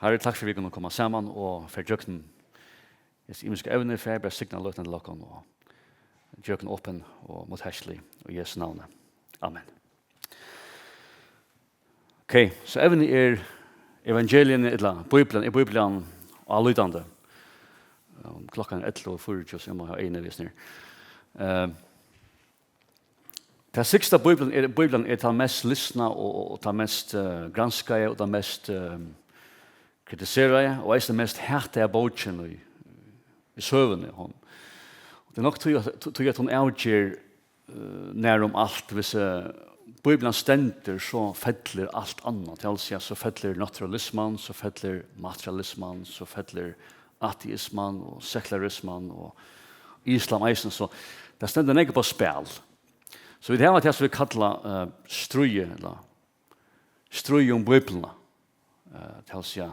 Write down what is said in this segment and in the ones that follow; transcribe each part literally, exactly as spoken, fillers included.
Harri, takk fyri, at vit kunnu koma saman og fara gjøgnum hesi ymisku evni. Far bara signa løtuna til okkum og gjør okkum opin og mótherkilig í Jesu navni. Amen. Ok, so evnið er evangeliini, ella Bíblian, er Bíblian álítandi? Um, klokkan er ellivu og fýraogtjúgu, so eg má hava eyguni við her. Eh, tað syðsta Bíblian er, Bíblian er tað mest lisna og, og, og tað mest, eh, granskaða og tað mest, eh, kritiseraða og eisini mest hataða bókin í, í søguni. Hon, og tað er nokk tí, at, tí at hon avger, eh, nærum alt. Hvis, eh, Bíblian stendur, so fellur alt annað. Tað vil siga, so fellur naturalisman, so fellur materialisman, so fellur ateisman og sekularisman og islam eisini. So tað stendur nógv upp á spæl. So vit hava tað, sum vit kalla, eh, stríðið, ella stríð um Bíbliuna. Eh, tað vil siga,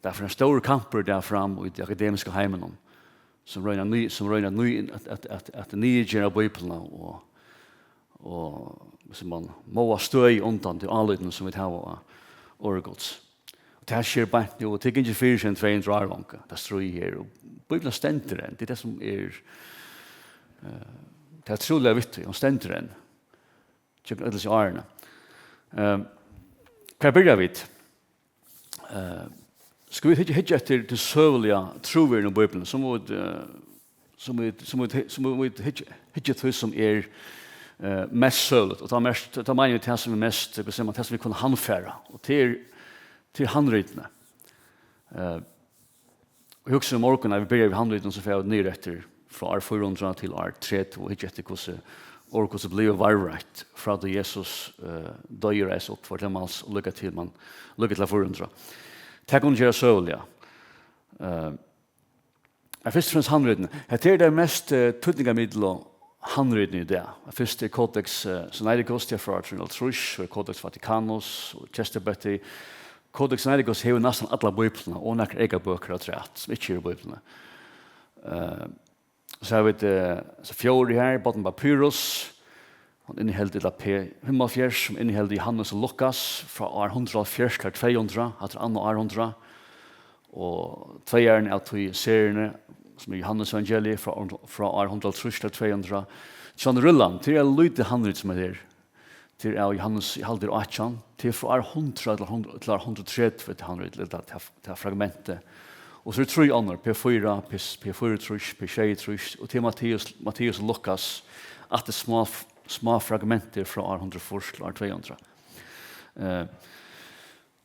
tað fer ein stórur kampur í dag fram í tí akademiska heiminum, sum royna ný, sum royna ný, at, at, at, at niðurgera Bíbliuna og, og, sum man máar støði undan tí álítinum, sum vit hava á orð Guds. Og tað sker beint nú, og tað er ikki fyrr enn tvey hundrað ár longu, tað stríð her, og Bíblian stendur enn. Tað er tað, sum er, eh, tað er trúliga viktigt, hon stendur enn. Gjøgnum øll hesi árini. Ehm, hvar byrja vit? Eh, skulu vit hyggja, hyggja eftir tí søguliga trúverðinum í Bíbliuni, so mugu vit, eh, so mugu vit, so mugu vit, so mugu vit hyggja, hyggja tí, sum er, eh, mest søguligt. Og tá mest, tá meini eg tað, sum er mest, hvat sigur man, tað, sum vit kunnu handfara. Og tað er, tað er handritini. Eh, Og hugsa í morgun, at vit byrja við handritinum, so fara vit niður eftir frá ár fýra hundrað til ár tretivu, og hyggja eftir, hvussu orð Guds er blivið varðveitt, frá tí Jesus, eh, doyði og reis upp, fór til himmals, og líka til man, líka til ár fýra hundrað. Tað kunnu gera søguliga. Eh, men fyrst og fremst handritin. Hetta er tað mest, eh, týdningarmikla handritin í dag. Fyrst er Codex, eh, Sinaiticus, tað er frá trý hundrað og hálvtrýss, og Codex Vaticanus, og Chester Beatty. Codex Sinaiticus hevur næstan allar Bíbliurnar og nakrar eyka bøkur afturat, sum ikki eru í Bíbliuni. Eh, so hava vit, eh, so fjórði her, Bodmer Papyrus, hon inniheldur, ella P fimmoghálvfjerðs, sum inniheldur Johannes og Lukas frá ár hundrað og hálvfjerðs til tvey hundrað, hatta er annað árhundrað, og tveyarnar av tí serini, sum er Johannes evangeliið frá, frá ár hundrað og hálvtrýss til tvey hundrað. John Ryland, tað er eitt lítið handrit, sum er her. Tað er av Johannes, eg haldi, er átjan. Tað er frá ár hundrað til hundrað, til ár hundrað og tretivu, tað handrit, ella tað, tað fragmentið. Og so eru trý onnur, P fýra, P, P fýraogtrýss, P sjeyogtrýss, og tað er Matteus, Matteus og Lukas, aftur smá, smá fragmentir frá ár hundrað og fýrs til ár tvey hundrað. Eh,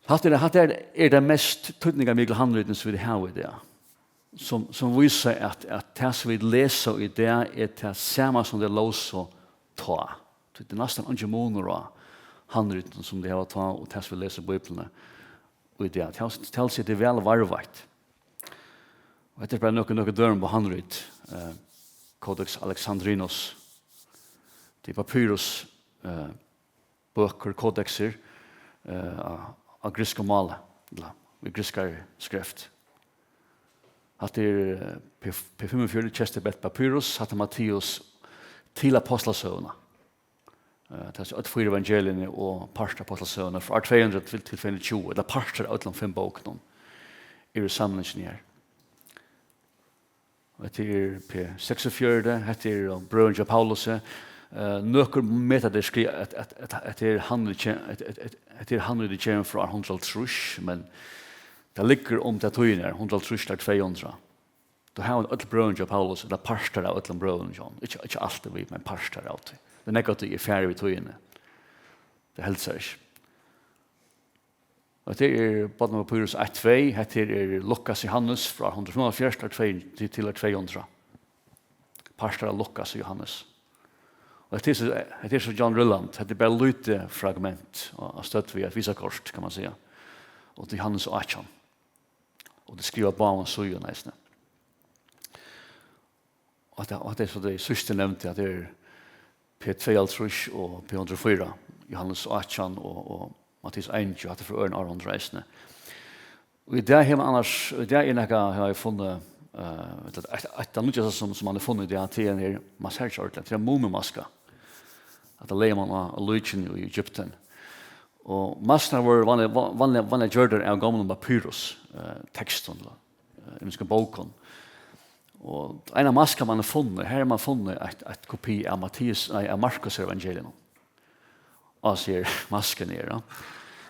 hatta er, hatta er, er tað mest týdningarmikla handritið, sum vit hava í dag, sum, sum vísa, at, at tað, sum vit lesa í dag, er tað sama, sum tey lósu tá. Tí tað er næstan eingin munur á handritinum, sum tey hava tá, og tað, sum vit lesa í Bíbliuni í dag. Tað, tað er væl varðveitt. Og hetta er bara nøkur, nøkur dømi um handrit. Eh, Codex Alexandrinus. Tað er papyrus, eh, bøkur, kodeksir, eh, á, á grikskum máli, ella í grikskari skrift. Hatta er, eh, P, P fimmogfjøruti, Chester Beatty Papyrus, hatta er Matteus til Ápostlasøguna. Eh, tað er øll fýra evangeliini og partur av Ápostlasøguni frá ár tvey hundrað til, til tvey hundrað og tjúgu, ella partur av øllum fimm bókunum eru í samlingini her. Og hetta er P seksogfjøruti, hetta er, um, brøðrini hjá Paulusi. Eh, nøkur meta, at tað er skri-, at, at, at, at hetta er handrit ke-, at, at, at, hetta er handritið kemur frá ár hundrað og hálvtrýss, men tað liggur um ta tíðina her, hundrað og hálvtrýss til tvey hundrað. Tá hava øll brøðrini hjá Paulusi, ella partar av øllum brøðrunum hjá honum. Ikki, ikki alt er við, men partar av tí. Tað er nógv av tí er farið við tíðini. Tað helt sær ikki. Og hetta er Bodmer Papyrus eitt tvey, hetta er Lukas Johannes frá hundrað og fimmoghálvfjerðs til tvey, til, til tvey hundrað. Partar av Lukas og Johannes. Og hetta er so, hetta er so John Ryland, hetta er bara lítið fragment á, á stødd við eitt visakort, kann man siga. Og til Johannes átjan. Og tað er skrivað báðum síðum eisini. Og hetta, og hetta er so tað síðsta eg nevndi, at tað er P tveyoghálvtrýss og P hundrað og fýra, Johannes átjan og, og Matteus einogtjúgu, hatta er frá øðrum árhundraða eisini. Og í dag hevur man annars, í dag er nakað, havi eg funnið, eh, eitt, eitt, eitt av nýggjasta, sum, sum man hevur funnið í dag, tað er ein her, man sær ikki ordiliga, tað er ein Mumimaska. At tað legði man á, á líkini í Egypten. Og maskurnar vóru vanliga, vanliga, vanliga gjørdar av gomlum papyrus, eh, tekstum, ella, eh, ymiskum bókum. Og ein av maskum man hevur funnið, her hevur man funnið eitt, eitt kopi av Matteus, nei, av Markus evangelium. Og sær maskuna her, ja,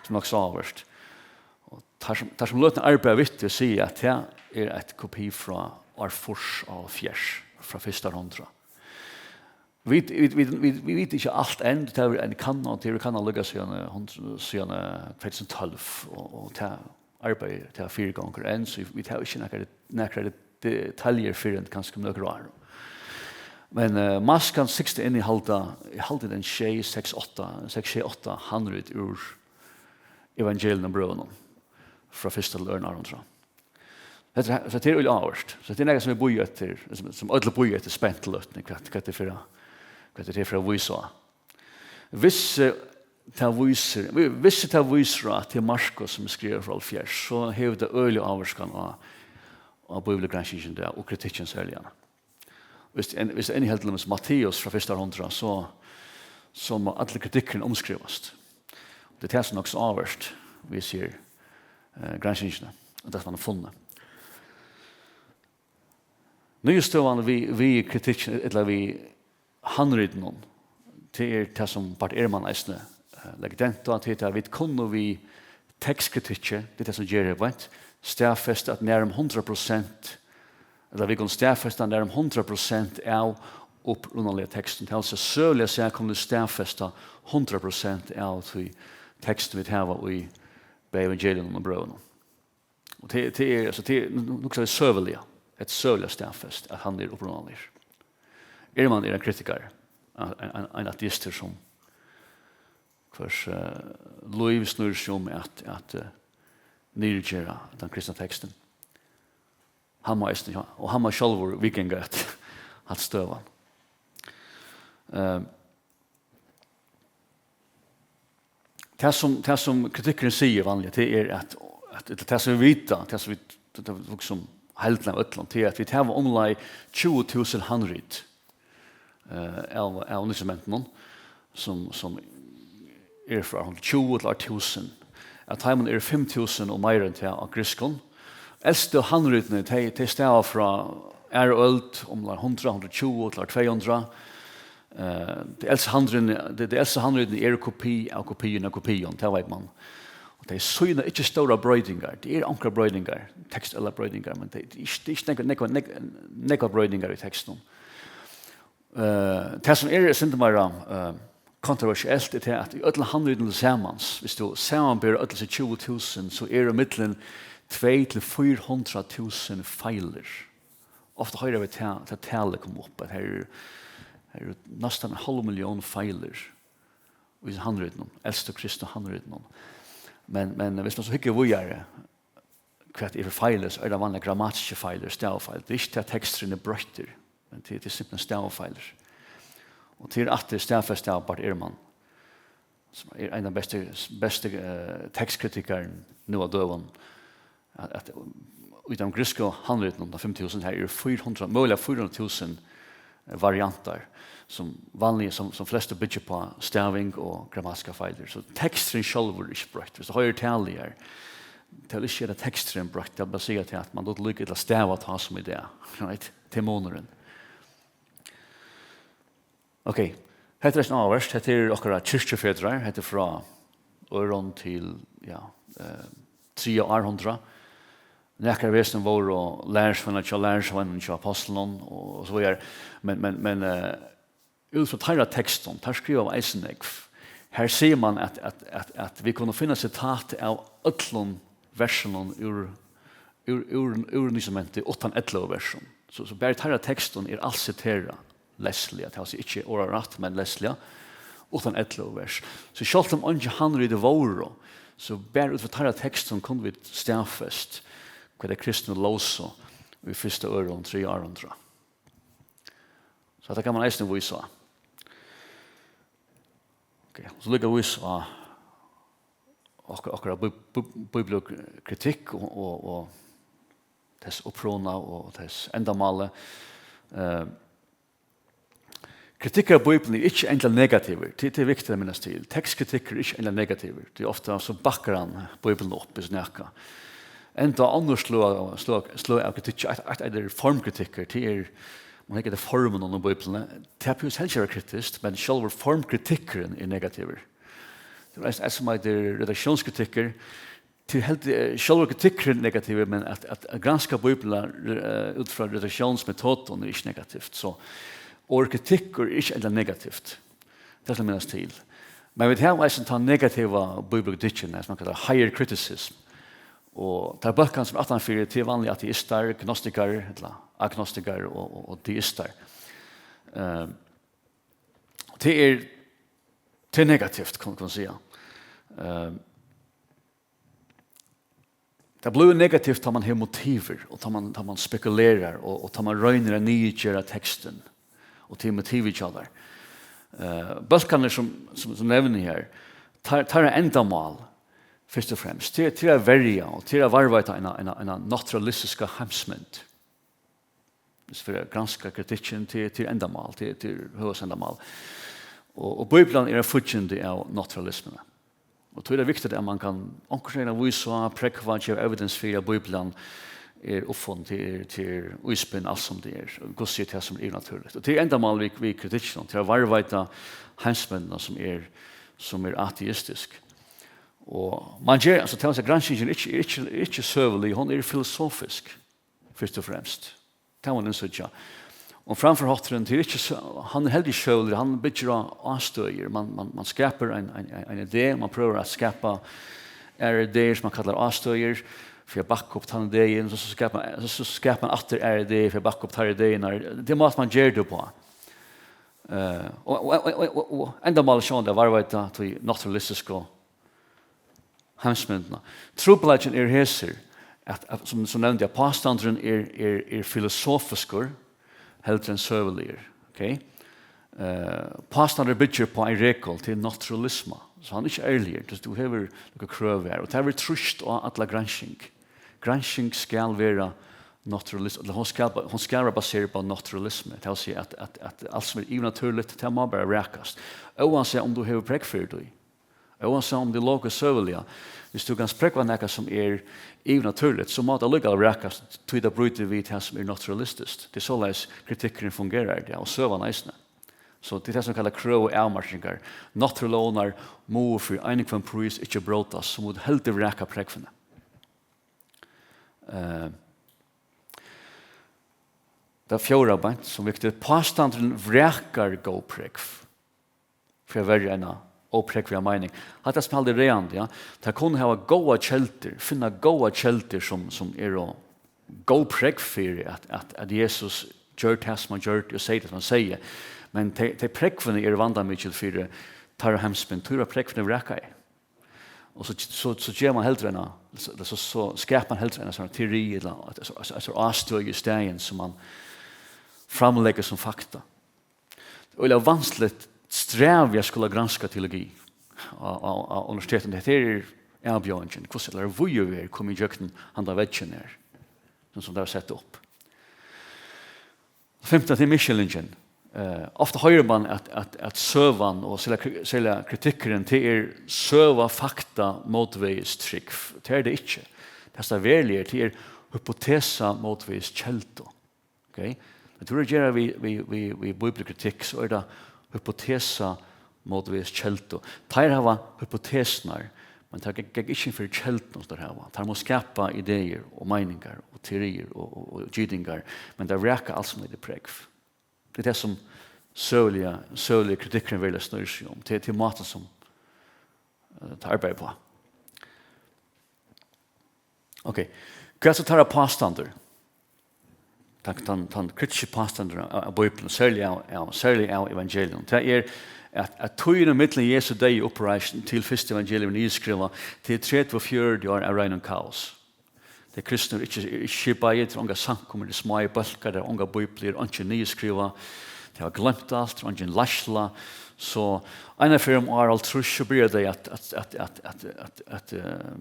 sum er nokk so áhugavert. Og teir sum, teir sum løtini arbeiða við tí, siga at tað er eitt kopi frá ár fýrs og hálvfjerðs, frá fyrsta hundrað. Vit, vit, vit, vit, vit vita ikki alt enn, tað er ein kanna, tað er kanna líka síðan, eh, hon-, síðan, eh, tvey túsund og tólv, og, og tað arbeiðið, tað fyrigongur enn, so vit hava ikki nakrar, nakrar detaljur fyrr enn kanska um nøkur ár. Men, eh, maskan sigst inn í halda, eg haldi tað eru sjey, seks, átta, seks, sjey, átta handrit úr evangelium og brøvunum frá fyrsta til ørna árhundrað. Hetta er, so tað er øgiliga áhugavert. So tað er nakað sum vit bíða eftir, sum, sum øll bíða eftir spent til løtuni, hvat, hvat tað fer at, hvat tað fer at vísa á. Hvis, eh, tað vísir, hvis tað vísir at tað er Markus sum er skrivað frá hálvfjerðs, so hevur tað øgiliga ávirkan á, á bíbliugranskingina í dag og kritikkin serliga. Hvis ein, hvis ein heldur til dømis Matteus frá fyrsta hundrað, so, so má allur kritikkurin umskrivast. Tað er tað sum er nokk so áhugavert, vit síggja, eh, granskingina, og tað sum man hevur funnið. Niðurstøðan við, við kritikkin, ella við handritinum, tað er tað sum Bart Ehrman eisini, eh, leggur dent á, tað er tað, vit kunnu við tekstkritikki, tað er tað sum ger her beint, staðfesta at nærum hundrað prosent, ella vit kunnu staðfesta nærum hundrað prosent av upprunaliga tekstin. Tað vil siga, søguliga sæð kunnu vit staðfesta hundrað prosent av tí tekstin vit hava í bæði evangeliunum og brøvunum. Og tað, tað er, altso, tað er, nú, nú hugsa vit søguliga, hetta er søguliga staðfest, at hann er upprunaligur. Ehrman er ein kritikari, ein, ein, ein ateistur sum hvørs, eh, lív snýr seg um at, at, eh, niðurgera tann kristna tekstin. Hann má eisini, og hann má sjálvur viðganga at, at støðan. Eh, tað sum, tað sum kritikkurin sigur vanliga, tað er at, at, at tað sum vit vita, tað sum vit, tað, tað, tað sum heildin av øllum, tað er at vit hava umleið tjúgu túsund handrit, eh, av, av Nýtestamentinum, sum, sum er frá hundrað og tjúgu til ár túsund. Av teimum eru fimm túsund og meira enn tað á grikskum. Elstu handritini, tey, tey stava frá aðru øld, umleið hundrað, hundrað og tjúgu til ár tvey hundrað. Eh, tey elstu handritini, tey, tey elstu handritini eru kopi av kopium av kopium, tað veit man. Og tey sýna ikki stórar broytingar. Tað eru onkrar broytingar, tekstuligar broytingar, men tað er ikki, tað er ikki nógvar, nógvar, nógv-, nógvar broytingar í tekstinum. Eh, tað sum er eitt sindur meira, eh, kontroversielt, er tað, at í øllum handritunum til samans, viss tú samanber øll hesi tjúgu túsund, so eru millum tvey til fýra hundrað túsund feilir. Ofta hoyra vit ta-, tað talið koma upp, at her eru, her eru næstan ein hálv millión feilir í handritunum, elstu kristnu handritunum. Men, men viss man so hyggur víðari, hvat er fyri feilir, so er tað vanliga grammatiskir feilir, stavifeilir. Tað er ikki tað, at teksturin er broyttur, men tað, tað er simpelthen stavifeilir. Og tað er aftur staðfest av Bart Ehrman, sum er ein av bestu, bestu, eh, tekstkritikarunum nú á døgum, at, at í teimum griksku handritunum, tey fimm túsund, har eru fýra hundrað, møguliga fýra hundrað túsund variantar, sum vanliga, sum, sum flestu byggja upp á staving og grammatiskar feilir. So teksturin sjálvur er ikki broytt. Viss tú hoyrir talið her, tað vil ikki siga, at teksturin er broytt, tað vil bara siga, at man dugdi líka illa at stava tá sum í dag. Right? Tað er munurin. Ok, hetta er eisini áhugavert. Hetta er okkara kirkjufedrar. Hetta er frá øðrum til, ja, eh, triðja árhundrað. Nakrar av hesum vóru lærisveinar hjá lærisveinunum hjá ápostlinum og, og so víðari. Men, men, men, eh, út frá teirra tekstum, teir skrivaðu eisini nógv. Her sigur man, at, at, at, at vit kunnu finna sitat av øllum versunum úr, úr, úr, úr Nýtestamenti, uttan ellivu versum. So, so bara í teirra tekstum er alt siterað leysliga, tað vil siga ikki orðarætt, men leysliga, uttan ellivu vers. So sjálvt um eingi handrit vóru, so bara út frá teirra tekstum kunnu vit staðfest, hvat tey kristnu lósu í fyrsta, øðrum, triðja árhundrað. So hetta kann man eisini vísa á. Ok, so líka vísa á okkara, okkara bí-, bí-, bíbliukritikk og, og, og tess uppruna og tess endamáli. Eh, Kritikkur av Bíbliuni er ikki endiliga negativur. Tað, tað er viktigt at minnast til. Tekstkritikkur er ikki endiliga negativur. Tað er ofta so bakkar hann Bíbliuna upp, hvis nakað. Enda onnur sløg, sløg, sløg av kritikki, eitt, eitt, eitt er formkritikkur, tað er, man hyggur eftir formunum í Bíbliuni. Tað behøvist helst ikki vera kritiskt, men sjálvur formkritikkurin er negativur. Tað er eisini eitt sum eitur redaktiónskritikkur. Tað er heldur, eh, sjálvur kritikkurin negativur, men at, at, at granska Bíbliuna, eh, út frá redaktiónsmetodum er ikki negativt. So orðið kritikkur er ikki endiliga negativt. Tað skal minnast til. Men vit hava eisini tann negativa bíbliukritikkin, sum man kallar higher criticism. Og teir bólkarnir sum eru aftanfyri, tað er vanliga ateistar, gnostikarar, ella agnostikarar og, og, og deistar. Eh, tað er, tað er negativt, kann, kann man siga. Eh, Tað blívur negativt, tá man hevur motivir, og tá man, tá man spekulerar, og, og tá man roynir at niðurgera tekstin, og tað er motivið hjá tær. Eh, bólkarnir sum, sum, sum nevni her, teir, teirra endamál, fyrst og fremst, til, til at verja og til at varðveita eina, eina, eina náttúralistiska heimsmynd. Hvis vit granska kritikkin til, til endamál, til, til høvuðsendamál. Og, og Bíblian er eitt fíggindi av náttúralismuni. Og tí er tað viktigt, at man kann onkursvegna vísa á, prógva, geva evidence fyri, at Bíblian er uppfunnin, til, til íspinn, alt sum tað er. Og Guds er tað, sum er yvirnatúrligt. Og tað er endamál við, við kritikkinum, til at varðveita heimsmyndina, sum er, sum er ateistisk. Og man ger, altso, tað vil siga, granskingin er ikki, er ikki, er ikki søgulig, hon er filosofisk, fyrst og fremst. Tað má man innsíggja. Og framburðarhátturin, tað er ikki sø-, hann er heldur ikki søguligur, hann byggir á ástøður. Man, man, man skapar ein, ein, ein, ein idé, man prøvar at skapa aðrar ideir, sum man kallar ástøður, fyri at bakka upp tann idéin, so, so skapar man, so, so skapar man aftur aðrar ideir fyri at bakka upp tær ideirnar. Tað er mátin, man ger tað uppá. Eh, og, og, og endamálið sjálvandi er at varðveita ta náttúralistisku heimsmyndina. Trupulleikin er hesir, at, at, sum, sum nevndi, at pástandurin er, er, er filosofiskur heldur enn søguligur. Okay? Eh, pástandurin byggir upp á ein regul, tað er náttúralisma. So hann er ikki ærligur. Tú, tú hevur nøkur krøv her, og tað verður trýst á alla gransking. Gransking skal vera náttúralism, ella hon skal, hon skal vera baserað á náttúralismu. Tað vil siga, at, at, at alt sum er yvirnatúrligt, tað má bara vrakast. Óansæð um tú hevur prógv fyri tí. Óansæð um tað er logiskt søguliga. Hvis tú kanst prógva nakað sum er yvirnatúrligt, so má tað allíkavæl vrakast, tí tað brýtur við tað sum er náttúralistiskt. Tað er soleiðis kritikkurin fungerar, ja, og søgan eisini. So tað er tað sum kallast krøv og avmarkingar. Náttúrulógirnar mugu fyri ein hvønn prís ikki brótast, so mugu vit heldur vraka prógvini. Eh, tað fjórða beint, sum viktigt, pástandurin vrakar góð prógv fyri at verja eina óprógvaða meining. Hatta spældi ræðandi, ja. Tað kunnu hava góðar keldur, finna góðar keldur sum, sum eru góð prógv fyri at, at, at Jesus gjørdi tað sum hann gjørdi og segði tað sum hann segði. Men tey, tey prógvini eru vandamikil fyri teirra heimsmynd, tí verða prógvini vrakaði. Og so, so, so ger man heldur eina, so, so, so skapar man heldur eina sovorðna teori, ella eitt, eitt, eitt, eitt ástøði í staðin, sum man framleggur sum fakta. Og tað er vanskiligt strævi at skula granska teologi á, á, á universitetinum. Hetta er avbjóðingin. Hvussu er víðavegur koma ígjøgnum handa veggin her, sum, sum tað var sett upp. Fimta, tað er misskilningin. Eh, ofta hoyrir man, at, at, at søgan og serliga kri-, serliga kritikkurin, tað er søga, fakta, mótvegis trúgv. Tað er tað ikki. Tað, sum tað veruliga er, tað er hypotesa mótvegis keldu. Okay? Men tú hevur at gera við, við, við, við bíbliukritikk, so er tað hypotesa mótvegis keldu. Teir hava hypotesurnar, men teir ganga, ganga ikki inn fyri kelduna, sum teir hava. Teir mugu skapa ideir og meiningar og teoriir og, og, og gitingar, men teir vraka alt sum eitur prógv. Tað er tað, sum søguliga, søguligi kritikkurin veruliga snýr seg um. Tað er, tað er mátin, sum, eh, teir arbeiða uppá. Okay. Hvat er so teirra pástandur? Tann, tann, tann kritiski pástandur av, av Bíbliuni, serliga av, av, serliga av evangelium. Tað er, at, at tíðin millum Jesu deyða og uppreisn til fyrsta evangelium er niðurskrivað, tað er tretivu, fjøruti ár av reinum kaos. Tey kristnu eru ikki, eru ikki skipaði, tað eru ongar samkomur, tað eru smáir bólkar, tað eru ongar bíbliur, einki er niðurskrivað, tey hava gloymt alt, tað er eingin leiðsla, So eina ferð um ár hálvtrýss, so byrja tey at, at, at, at, at, at, at eh,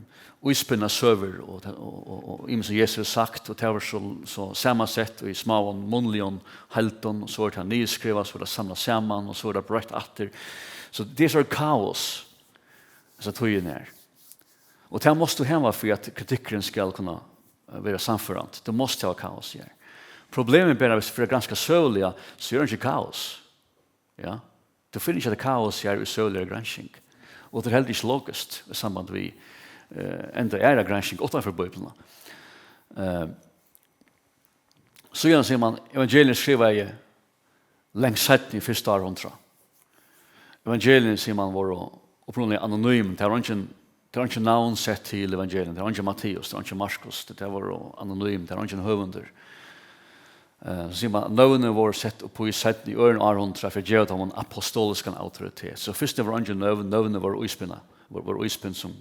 íspinna søgur og, og, og, og ymiskt sum Jesus hevur sagt, og tað var so, so samansett í smáum munnligum heildum, og so er tað niðurskrivað, so er tað samlað saman, og so er tað broytt aftur. So tað er so kaos, hesa tíðin her. Og tað mást tú hava fyri at kritikkurin skal kunna eh, vera sannførandi. Tú mást hava kaos her. Problemið er bara, viss tú fer at granska søguliga, so er tað ikki kaos. Ja. Tú finnur ikki at kaos er í søguligari gransking. Og tað er heldur ikki logiskt í samband við eh, enda aðra gransking uttanfyri Bíbliuna. Eh, síðan sigur man, evangeliini skrivaði langt seinni í fyrsta árhundrað. Evangeliini, sigur man, vóru upprunaliga anonym. Tað var eingin, tað var eingin navn sett til evangeliini. Tað var eingin Matteus, tað var eingin Markus, tað, tað vóru anonym, tað var eingin høvundur. Eh, so sigur man, nøvnini vóru sett upp í seinni, í øðrum árhundrað fyri at geva teimum apostoliskan autoritet. So fyrst vóru eingin nøvn, nøvnini vóru íspinnað, vóru, vóru íspinn sum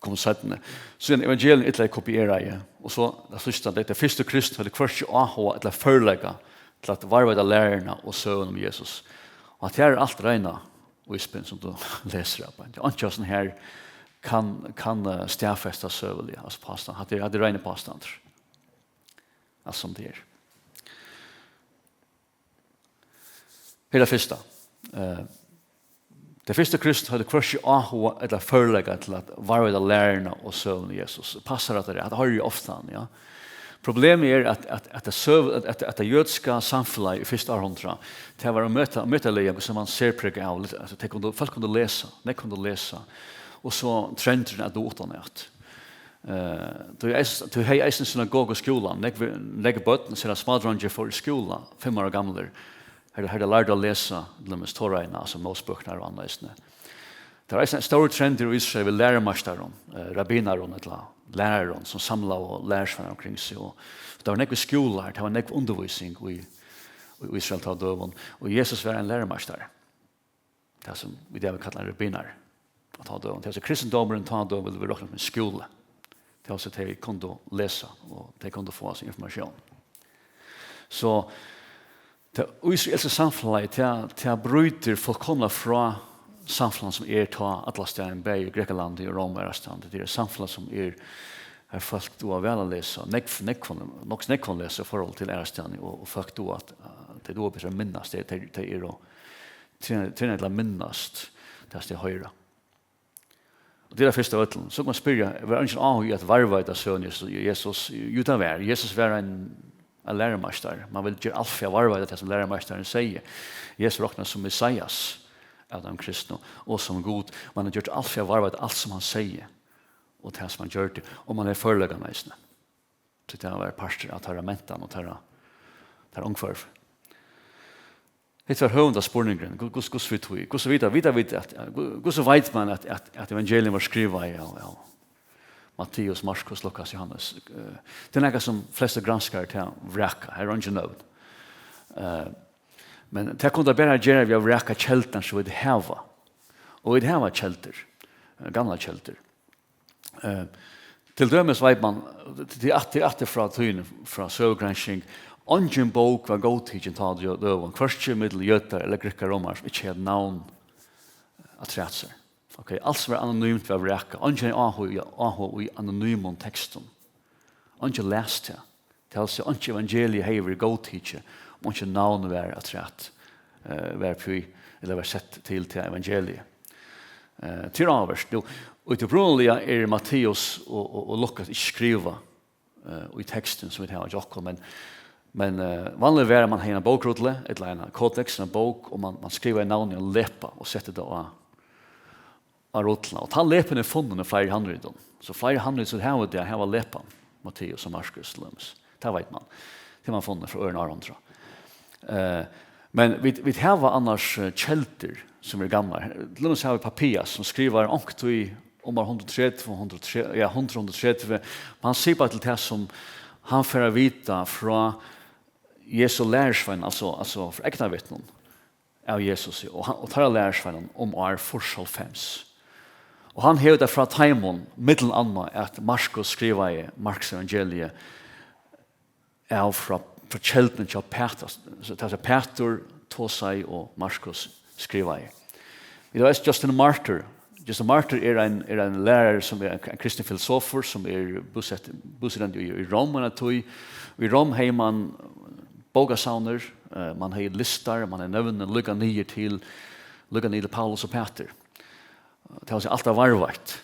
kom seinni. Síðan evangeliini illa kopieraði, og so tað síðsta, tey, tey fyrstu kristnu høvdu hvørki áhuga ella førleika til at varðveita læruna og søguna um Jesus. Og at her er alt reina íspinn, sum tú lesur av. Einki av sånn her kann, kann eh, staðfesta søguliga, altso påstand. Hatta er, hatta er reinir pástandar. Alt sum tað er. Fyri tað fyrsta, eh, tey fyrstu kristnu høvdu hvørki áhuga ella førleika til at varðveita læruna og søguna um Jesus. Passar hatta rætt? Hatta hoyri eg ofta, ja. Problemið er, at, at, at, tað søg, at, at, at tað jødiska samfelagið í fyrsta árhundrað, tað var ómetaliga, sum man serpræg av, altso, tey kundu, fólk kundu lesa, nógv kundu lesa, og so trendurin at duga uttanat. Eh, tú hevði eis-, tú hevði eisini synagogu og skúla. Nógv, nógv børn, sera smádreingir, fóru í skúla, fimm ára gamlir. Har, har tey lærdu at lesa, til dømis Toraina, altso Mósebøkurnar og annað eisini. Tað var eisini ein stórur trendur í Ísrael við lærumeistarum, eh, rabbinarum, ella lærarum, sum samlaðu lærisveinar umkring seg. Og tað var nógv skúlar, tað var nógv undirvísing í, í Ísrael tá døgum. Og Jesus var ein lærumeistari. Tað sum vit í dag kalla ein rabbinar. Á tá døgum. Tað er so kristindómurin tá døgum vil vera roknað sum ein skúli. Tað er so tey kundu lesa og tey kundu fáa seg informatión. So tað ísraelska samfelagið, tað, tað brýtur fullkomiliga frá samfelagnum sum er tá allastaðni, bæði í Grikkalandi og Róm og aðrastaðni. Tað er eitt samfelag sum er, har fólk duga væl at lesa. Nógv, nógv, nógv, nógv lesa í forhold til aðrastaðni, og, og fólk duga at, tey duga betur at minnast, tey, tey, tey eru Trínar, trínar til at minnast tað, sum tey hoyra. Og tað er tað fyrsta av øllum. So kann man spyrja, var eingin áhugi at varðveita søguna um Jesus? Jú, tað var. Jesus var ein, ein lærumeistari. Man vil gera alt fyri at varðveita tað, sum lærumeistarin segði. Jesus roknast sum Messias av teimum kristnu og sum Gud. Man hevur gjørt alt fyri at varðveita alt, sum hann segði, og tað, sum hann gjørdi. Og man hevur førleikarnar eisini. Tí tað var partur av teirra mentan og teirra, teirra umhvørvi. Hetta var høvuðsspurningurin. Hvussu, hvussu vita vit, hvussu vita, vita vit at, hvussu veit man at, at, at evangelium var skrivað av, av Matteus, Markus, Lukas, Johannes? Eh, tað er nakað sum flestu granskarar tað vraka. Her er eingin nøvn. Eh, men tað kunnu teir bara gera við at vraka keldurnar sum vit hava. Og vit hava keldur, eh, gamlar keldur. Eh, til dømis veit man, til at, til aftur frá tíðini, frá søgugransking, eingin bók var góðtikin tá á døgum, hvørki millum jødar ella grikkar og rómar, sum ikki hevði eitt navn afturat sær. Ok, alt sum var anonymt var vrakað. Eingin hevði áhuga, áhuga í anonymum tekstum. Eingin las tað. Tað vil siga, einki evangelium hevði verið góðtikið, um einki navn var afturat, eh, var uppí, ella var sett til, til evangeliið. Eh, tað er áhugavert. Nú, og í tí upprunaliga er Matteus og, og, og Lukas ikki skrivað, eh, í tekstin, sum vit hava hjá okkum, men, men, eh, vanligt var, at man hevði eina bókrullu, ella eina kodeks, eina bók, og man, man skrivaði navnið í ein lepa og setti tað á, á rulluna. Og tá lepin er funnin í fleiri handritum. So fleiri handrit, sum hava tað, hava lepan. Matteus og Markus, til dømis. Tað veit man. Tað man funnin frá øðrum árhundrað. Eh, men vit, vit hava annars, eh, keldur, sum eru gamlar. Til dømis hava vit Papias, sum skrivar onkuntíð um ár hundrað og tretivu, hundrað og tretivu, ja, hundrað, hundrað og tretivu. Men hann sigur bara til tað, sum hann fær at vita frá Jesu lærisveinum, altso, altso frá eygnavitnum av Jesusi og hann, og teirra lærisveinum um ár fýrs hálvfems. Og hann hevur tað frá teimum, millum annað, at Markus skrivaði Markus evangeliið av frá, frá kelduni hjá Pætur, so tað er Pætur, tosaði og Markus skrivaði. Vit hava eisini Justin Martyr. Justin Martyr er ein, er ein lærari, sum er ein, ein kristin filosofur, sum er búsett-, búsitandi í, í Rom, eina tíð. Í Rom hevði mann bókasavnir, eh, mann hevði listar, mann hevði nøvnini líka niður til, líka niður til Paulus og Pætur. Tað vil siga, alt er varðveitt.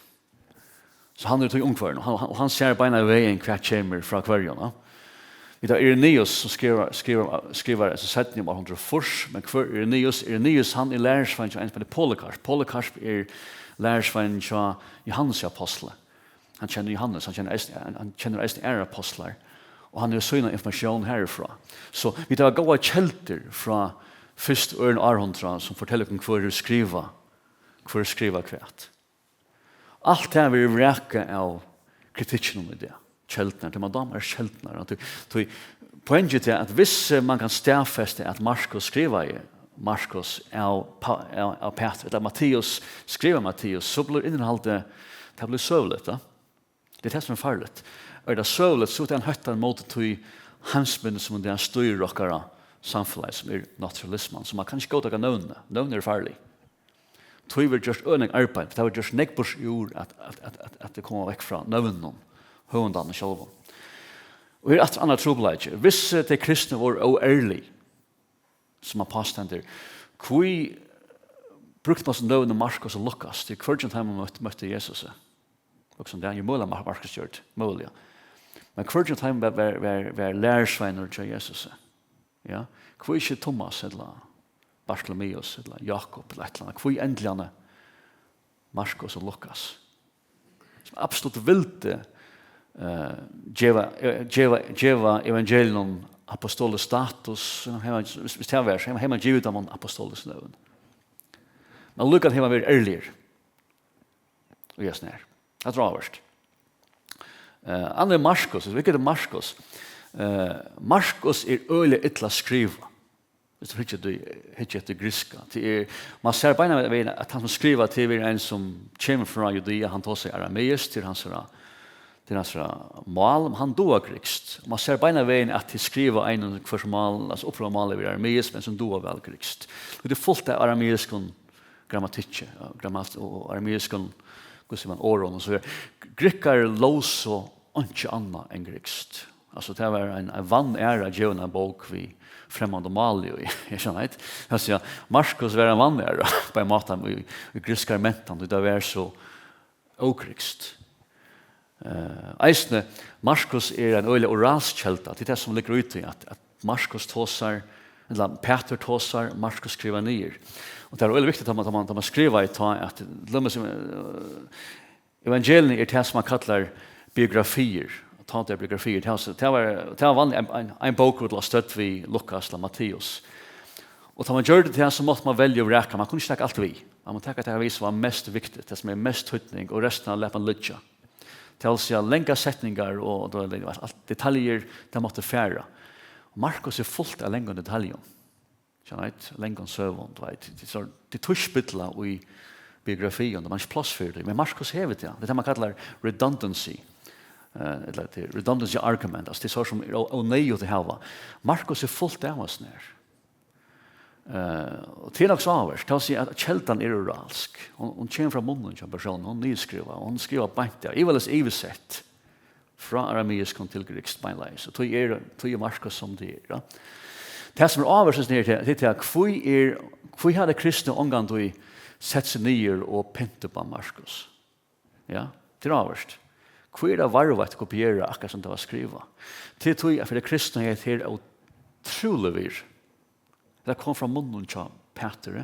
So hann er í tí umhvørvinum, og hann, hann, og hann sær beinan vegin, hvat kemur frá hvørjum, ja. Vit hava Irenaeus, sum skrivar, skrivar, skrivar, altso, seinni um ár hundrað og fýrs, men hvør er Irenaeus? Irenaeus, hann er lærisveinur hjá ein, sum eitur Polycarp. Polycarp er lærisveinur hjá Jóhannes apostli. Hann kennir Jóhannes, hann kennir eisini, hann, hann kennir eisini aðrar apostlar, og hann hevur sína informatión harifrá. So vit hava góðar keldur frá fyrst og øðrum árhundrað, sum fortelja okkum, hvør hevur skrivað, hvør hevur skrivað hvat. Alt tað verður vrakað av kritikkinum í dag. Keldurnar, tað man dámar keldurnar. At tú, tú, poengið er, at viss, eh, man kann staðfesta, at Markus skrivaði Markus av Pa-, av, av Pætur, ella Matteus skrivar Matteus, so blívur innihaldið, tað blívur søguligt, tá. Tað er tað, sum er farligt. Er tað søguligt, so er tað ein hóttan móti tí heimsmyndini, sum í dag stýrir okkara samfelagi, sum er náttúralisman, sum man kann ikki góðtaka nøvnini. Nøvn eru farlig. Tí verður gjørt øgiliga nógv arbeiði, tað verður gjørt nógv burtur úr at, at, at, at, at koma vekk frá nøvnunum, høvundarnir sjálvum. Og her er aftur annar trupulleiki. Viss, eh, tey kristnu vóru óærlig, sum hann pástendur, hví brúkti man so nøvnini Markus og Lukas? Tí hvørgin av teimum møtti, møtti Jesusi. Hugsa um tað, jú, møguliga Mar-, Markus gjørdi, møguliga. Men hvørgin av teimum var, var, var, var lærisveinur hjá Jesusi. Ja? Hví ikki Tummas, ella Bartolomeus, ella Jákup, ella eitt ella annað? Hví endiliga hann er Markus og Lukas, sum absolutt vildi, eh, geva, eh, geva, geva evangelium apostolisk status, sum hevði, viss, viss tað var, so hevði man givið teimum apostolisk nøvn. Men allíkavæl hevði man verið ærligur. Og eg snar. Tað er áhugavert. Eh, annar Markus, hvat er Markus? Eh, Markus er øgiliga illa skrivað. Viss tú hyggir eftir, hyggir eftir grikska. Tað er, man sær beinanvegin, at hann sum skrivar, tað er ein sum kemur frá Judea, hann tosar arameiskt, tað er hansara, tað er hansara mál, men hann dugir grikskt. Man sær beinanvegin, at tað skrivar ein um hvørs mál, altso upprunalig mál er arameiskt, men sum dugir væl grikskt. Og tað er fult av arameiskum grammatikki, ja, grammat-, og, og arameiskum, hvussu man, orðum og so víðari. Grikkar lósu einki annað enn grikskt. Altso, tað var ein, ein vanæra at geva eina bók við fremmandum máli í, eg skilji, tað vil siga, Markus var ein vanæra, á ein máta, í, í grikskari mentan, tí tað var so ógrikskt. Eh, eisini, Markus er ein øgiliga oralsk kelda, tað er tað, sum liggur í tí, at, at Markus tosar, ella Pætur tosar, Markus skrivar niður. Og tað er øgiliga viktigt, tá man, tá man, tá man skrivar í tá, at, til dømis, eh, evangeliini er tað, sum man kallar biografiir, tá tað er biografiir, tað var, tað var, tað var vanligt, ein, ein, ein bók var stødd við Lukas ella Matteus. Og tá man gjørdi tað, so mátti man velja og vraka, man kundi ikki taka alt við. Man mátti taka tað við, sum var mest viktigt, tað, sum hevur mest týdning, og restina læt man liggja. Tað vil siga, langar setningar og, og alt, detaljur, tað mátti fara. Markus er fult av langum detaljum. Skilji, langum søgum, tú veit, tað er so, tað er tíðarspilling í biografium, tað er ikki pláss fyri tí. Men Markus hevur tað. Tað er tað, man kallar redundancy. Eh, ella tað er redundancy argument, altso, tað er so, sum er ó-, óneyðugt at hava. Markus er fult av hasum her. Eh, og tað er nokk so áhugavert, tað vil siga, at keldan er oralsk. Hon, hon kemur frá munninum hjá persóninum, hon er niðurskrivað, og hon er skrivað beint av, ivaleyst yvirsett frá arameiskum til grikskt beinleiðis. Og tí er, tí er Markus sum tað er, ja. Tað, sum er áhugavert, er, tað, tað er, hví er, hví hava tey kristnu ongantíð sett seg niður og pent upp á Markus? Ja, tað er áhugavert. Hví er tað varðveitt og kopierað, akkurát sum tað var skrivað? Tað er tí, at fyri tey kristnu er hetta ótrúliga virðið. Tað kom frá munninum hjá Pæturi,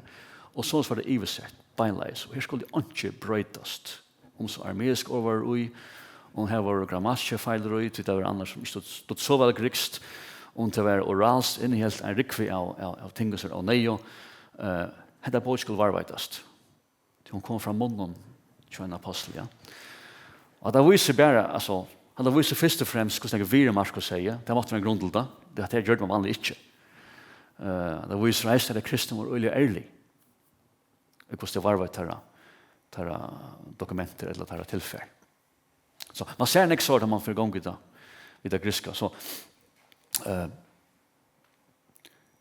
og soleiðis var tað yvirsett beinleiðis, og her skuldi einki broytast. Um so arameisk orð vóru í, um har vóru grammatiskir feilir í, tí tað var annars sum ikki stóð, stóð so væl grikskt, um tað var oralskt, innihélt ein rúgvu av, av, av tingum, sum eru óneyðug. Eh, hetta boðið skuldi varðveitast. Tí hon kom frá munninum hjá einum apostli, ja. Og tað vísir bara, altso, tað vísir fyrst og fremst, hvussu nógv virði Markus hevði. Tað mátti vera ein grund til tað. Tað, tað gjørdi man vanliga ikki. Eh, tað vísir eisini, at kristni vóru øgiliga ærlig í, hvussu tey varðveittu teirra, teirra dokumentir ella teirra tilfar. So, man sær nógv sovorðið, tá man fer í gongd við tað, við tað grikska. So, eh,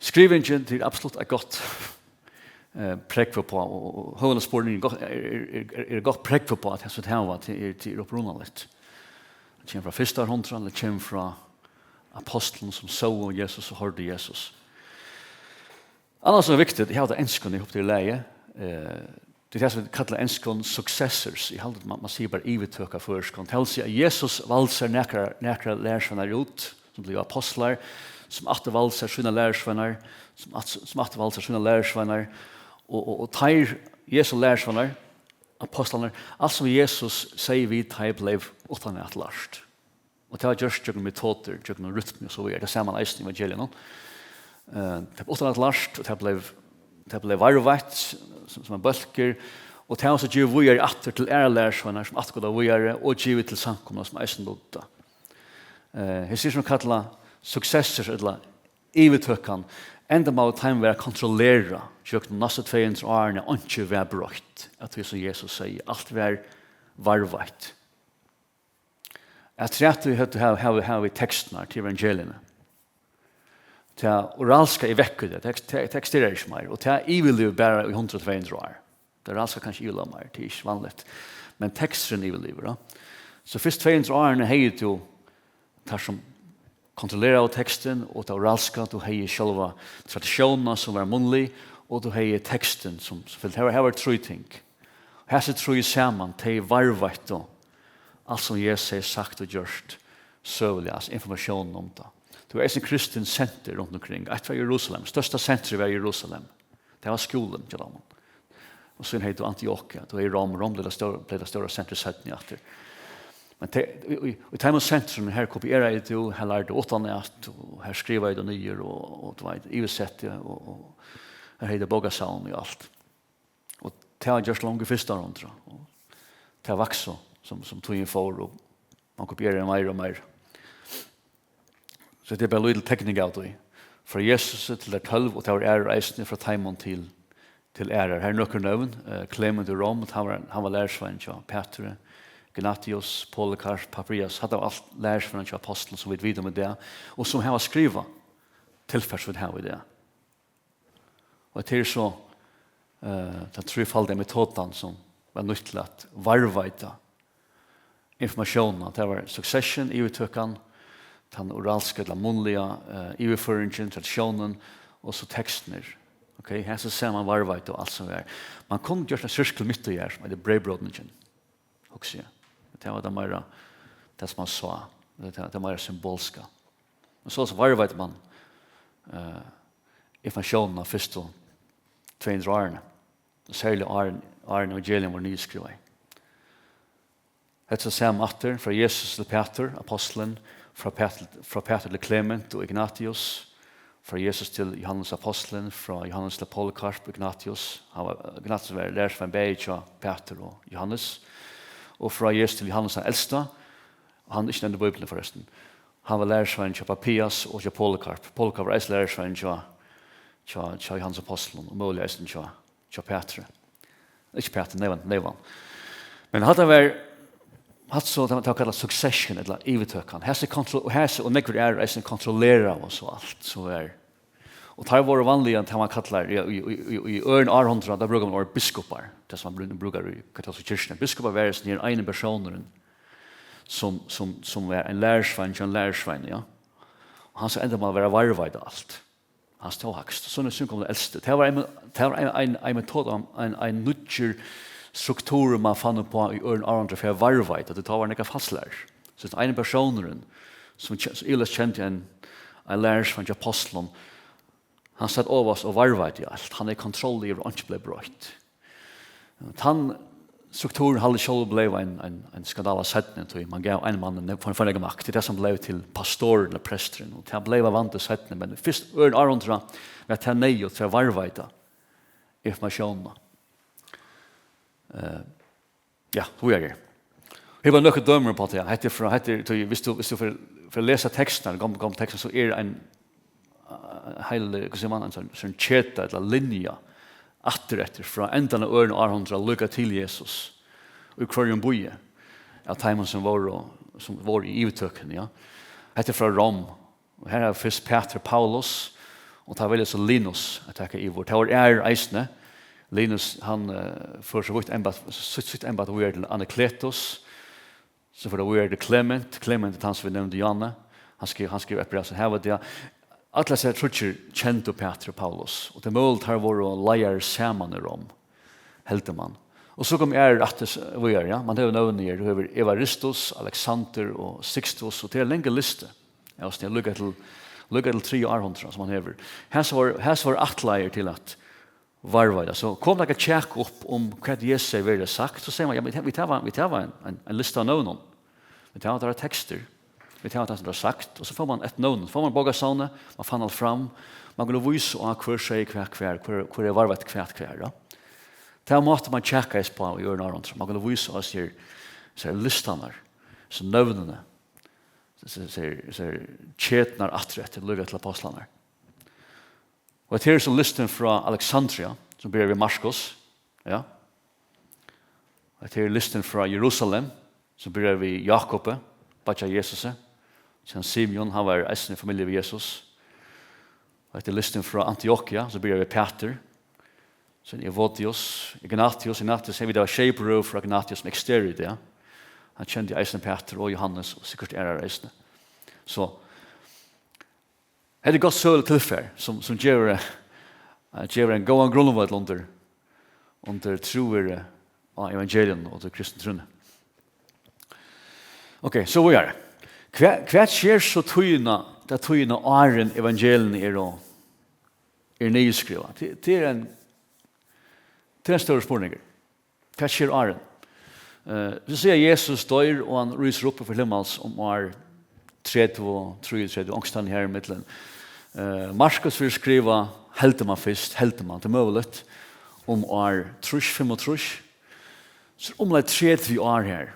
Skrivingin, tað er absolutt eitt gott, eh, prógv uppá, og, og, og høvuðsspurningurin, gott, er, er, er, er gott prógv uppá, at tað sum vit hava, tað er, tað er upprunaligt. Tað kemur frá fyrsta hundrað, ella kemur frá ápostlunum, sum sóu Jesus og hoyrdu Jesus. Annars er viktigt, eg havi tað á enskum, eg hopi, tað er í lagi. Eh, tað er tað, sum vit kalla á enskum successors. Eg haldi, at man, man sigur bara yvirtøka á føroyskum. Tað vil siga, at Jesus valdi sær nakrar, nakrar lærisveinar út, sum blivu ápostlar, sum aftur valdu sær sínar lærisveinar, sum aftur, sum aftur valdu sær sínar lærisveinar, og, og, og teir Jesu lærisveinar, ápostlarnir, alt sum Jesus segði við teir, bleiv uttanat lært. Og tað var gjørt gjøgnum metodir, gjøgnum rytmu og so víðari. Tað sær man eisini í evangeliunum. Eh, tað bleiv uttanat lært, og tað bleiv, tað bleiv varðveitt sum, sum ein bólkur, og tað var so givið víðari aftur til aðrar lærisveinar, sum aftur gávu tað víðari, og givið til samkomuna, sum eisini dugdi tað. Eh, hesir, sum kalla successors, ella yvirtøkan, endamálið við teimum var at kontrollera gjøgnum næstu tvey hundrað árini, at einki var broytt av tí, sum Jesus segði. Alt var varðveitt. Afturat í høvdu hava, hava, hava vit tekstirnar til evangeliini. Tað oralska er vekk í dag, tekst, te-, teksturin er ikki meir, og tað yvirlivir bara í hundrað, tvey hundrað ár. Tað oralska kann ikki yvirliva meir, tað er ikki vanligt. Men teksturin yvirlivir, ja. So fyrstu tvey hundrað árini hevði tú teir sum kontrolleraðu tekstin, og tað oralska, tú hevði sjálva traditiónina, sum var munnlig, og tú hevði tekstin, sum, sum fylgdi. Her var, her var trý ting. Hasi trý saman, tey varðveittu alt, sum Jesus hevði sagt og gjørt, søguliga, altso informatiónin um tað. Tú hevði eisini kristin senter runt umkring. Eitt var Jerusalem, størsta sentrið var Jerusalem. Tað var skúlin hjá teimum. Og síðan hevði tú Antiokia, tú hevði Rom, Rom bleiv tað stóra, bleiv tað stóra sentrið seinni aftur. Men te-, í, í, í teimum sentrum, her kopieraði tú, her lærdi tú uttanat, og her skrivaði tú niður, og, og tú veit, yvirsetti, og, og her hevði tú bókasavn og alt. Og tað var gjørt longu í fyrsta hundrað, og tað vaks so, sum, sum tíðin fór, og man kopieraði meira og meira. So hetta er bara lítil tekning av tí. Frá Jesusi til tær tólv, og tað var aðrir eisini, frá teimum til, til aðrar. Her eru nøkur nøvn, eh, Klement í Rom, hann var, hann var lærisvein hjá Petri, Ignatius, Polycarp, Papias, hatta var alt lærisveinar hjá ápostlunum, sum vit vita um í dag, og sum hava skrivað tilfar, sum vit hava í dag. Og tað er so, eh, tann trífaldiga metodan, sum var nýtt til at varðveita informatiónina. Tað var succession, yvirtøkan, tann oralska ella munnliga, eh, yvirføringin, traditiónin, og so tekstirnir. Ok, hesi saman varðveittu alt sum var. Man kundi gjørt ein sirkul mitt í her, sum eitur breyðbrótningin, hugsi eg. Tað var tað meira, tað sum man sá. Tað, tað meira symbolska. Men so, so varðveitti man, eh, informatiónina fyrstu tvey hundrað árini. Og serliga áðrenn, áðrenn evangeliini vórðu niðurskrivað. Hetta er sama aftur, frá Jesus til Pætur, ápostlin, frá Pætur, frá Pætur til Klement og Ignatius, frá Jesus til Jóhannes ápostlin, frá Jóhannes til Polycarp, Ignatius. Hann var, Ignatius var lærisvein bæði hjá Pætur og Jóhannes. Og frá Jesus til Jóhannes tann elsta, hann er ikki nevndur í Bíbliuni forrestin. Hann var lærisvein hjá Papias og hjá Polycarp. Polycarp var eisini lærisvein hjá, hjá, hjá Jóhannes ápostlin og møguliga eisini hjá, hjá Pætri. Ikki Pætur, Nevan, Nevan. Men hatta var, hatta so, tað var kallað succession, ella yvirtøkan. Hesi kontro-, og hesi og nógvir aðrir eisini kontrolleraðu og so alt, so var. Og teir vóru vanliga, tað man kallar, í, í, í, í, í øðrum árhundrað, tá brúkar man orðið biskupar, tað sum man brú-, brúkar í katólsku kirkjuni. Biskupar var hesin her eini persónurin, sum, sum, sum var ein lærisvein hjá ein lærisveini, ja. Og hansara endamál var at varðveita alt. Hann stóð hægst. So er, so kom tann elsti. Tað var ein, tað var ein, ein, ein metoda, ein, ein nýggjur strukturur, man fann uppá í øðrum árhundrað fyri at varðveita, tí tá var nakar falslærur. So ein persónurin, sum ke-, sum ivaleyst kendi ein, ein lærisvein hjá ápostlunum, hann sat ovast og varðveitti alt. Hann hevði kontroll yvir, einki bleiv broytt. Tann strukturin, haldi eg sjálvur, bleiv ein, ein, ein skandala seinni, tí man gav einum manni ne-, for, for nógva makt. Tað er tað sum bleiv til pastorin og presturin, og tað bleiv ein vandi seinni, men fyrst øðrum árhundrað var tað neyðugt fyri at varðveita informatiónina. Eh, ja, so er tað. Her var nøkur dømi uppá tað. Hetta er frá, hetta er, tí, viss tú, viss tú fer, fer at lesa tekstirnar, gomlu, gomlu tekstirnar, so er ein, eh, heil, eh, hvat sigur man, ein sånn, sånn keta ella linja aftur eftir, frá endan av øðrum árhundrað líka til Jesus, í hvørjum býi, av teimum sum vóru, sum vóru í yvirtøkuni, ja. Hetta er frá Rom, og her er fyrst Pætur og Paulus, Og tá velja so Linus at taka yvir. Tað var aðrir eisini. Linus, hann eh, fór so vítt embæt, sítt, sítt embæt víðari til Anakletus, so fór tað víðari til Klement. Klement er tann, sum vit nevndu, Janne. Hann skriv, hann skriv eitt bræv, sum hava tað. Allir hesir tríggir kendu Pætur og Paulus, og tað er møguligt, teir vóru leiðarar saman í Rom, heldur mann. Og so kom aðrir aftur s-, víðari, ja. Mann hevur nøvn her, tú hevur Evaristus, Alexander og Sixtus, og tað er ein langur listi. Ja, og so líka til, líka til triðja árhundrað, sum mann hevur. Hesir vóru, hesir vóru ætlaðir til at varðveita. So kom nakað kjak upp um hvat Jesus hevði verið sagt, so sigur mann, ja, men vit hava, vit hava ein, ein, ein lista av nøvnum. Vit hava teirra tekstir. Vit hava tað, sum teir hava sagt, og so fær mann eitt nøvn. Fær mann bókasavnið, mann fann alt fram. Mann kunnu vísa á, hvør segði hvat hvar, hvør, hvør er varðveitt hvat hvar, ja. Tað mátti mann kjakast upp á í øðrum árhundrum. Mann kunnu vísa á sær, sær listarnar, so nøvnini, sær, sær, sær keturnar aftur eftir, líka til ápostlarnar. Og hetta er so listin frá Alexandria, sum byrjar við Markus. Ja. Og hetta er listin frá Jerusalem, sum byrjar við Jákupi, beiggja Jesusi. Síðan Simeon, hann var eisini í familju við Jesus. Og hetta er listin frá Antiokia, sum byrjar við Pætur. Síðan Evodius, Ignatius, Ignatius, her vit hava sjey brøður frá Ignatius, sum eksisterar í dag. Hann kendi eisini Pætur og Jóhannes, og sikkurt aðrar eisini. So, hetta er gott søguligt tilfar, sum, sum gevur, eh, gevur ein góðan grundvøll undir, undir trúvirði á evangelium og til kristnu trúnni. Ok, so víðari. Hvat, hvat sker so tíðina, ta tíðina áðrenn evangeliini eru, eru niðurskrivað? Tað, tað er ein, tað er ein stórur spurningur. Hvat sker áðrenn? Eh, vit siga, Jesus doyr, og hann rísur upp fyri himmals um ár tretivu, trýogtretivu, onkustaðni her í millum. Eh, Markus verður skrivað, heldur mann fyrst, heldur mann, tað er møguligt, um ár trýss, fimmogtrýss. So er umleið tretivu ár her.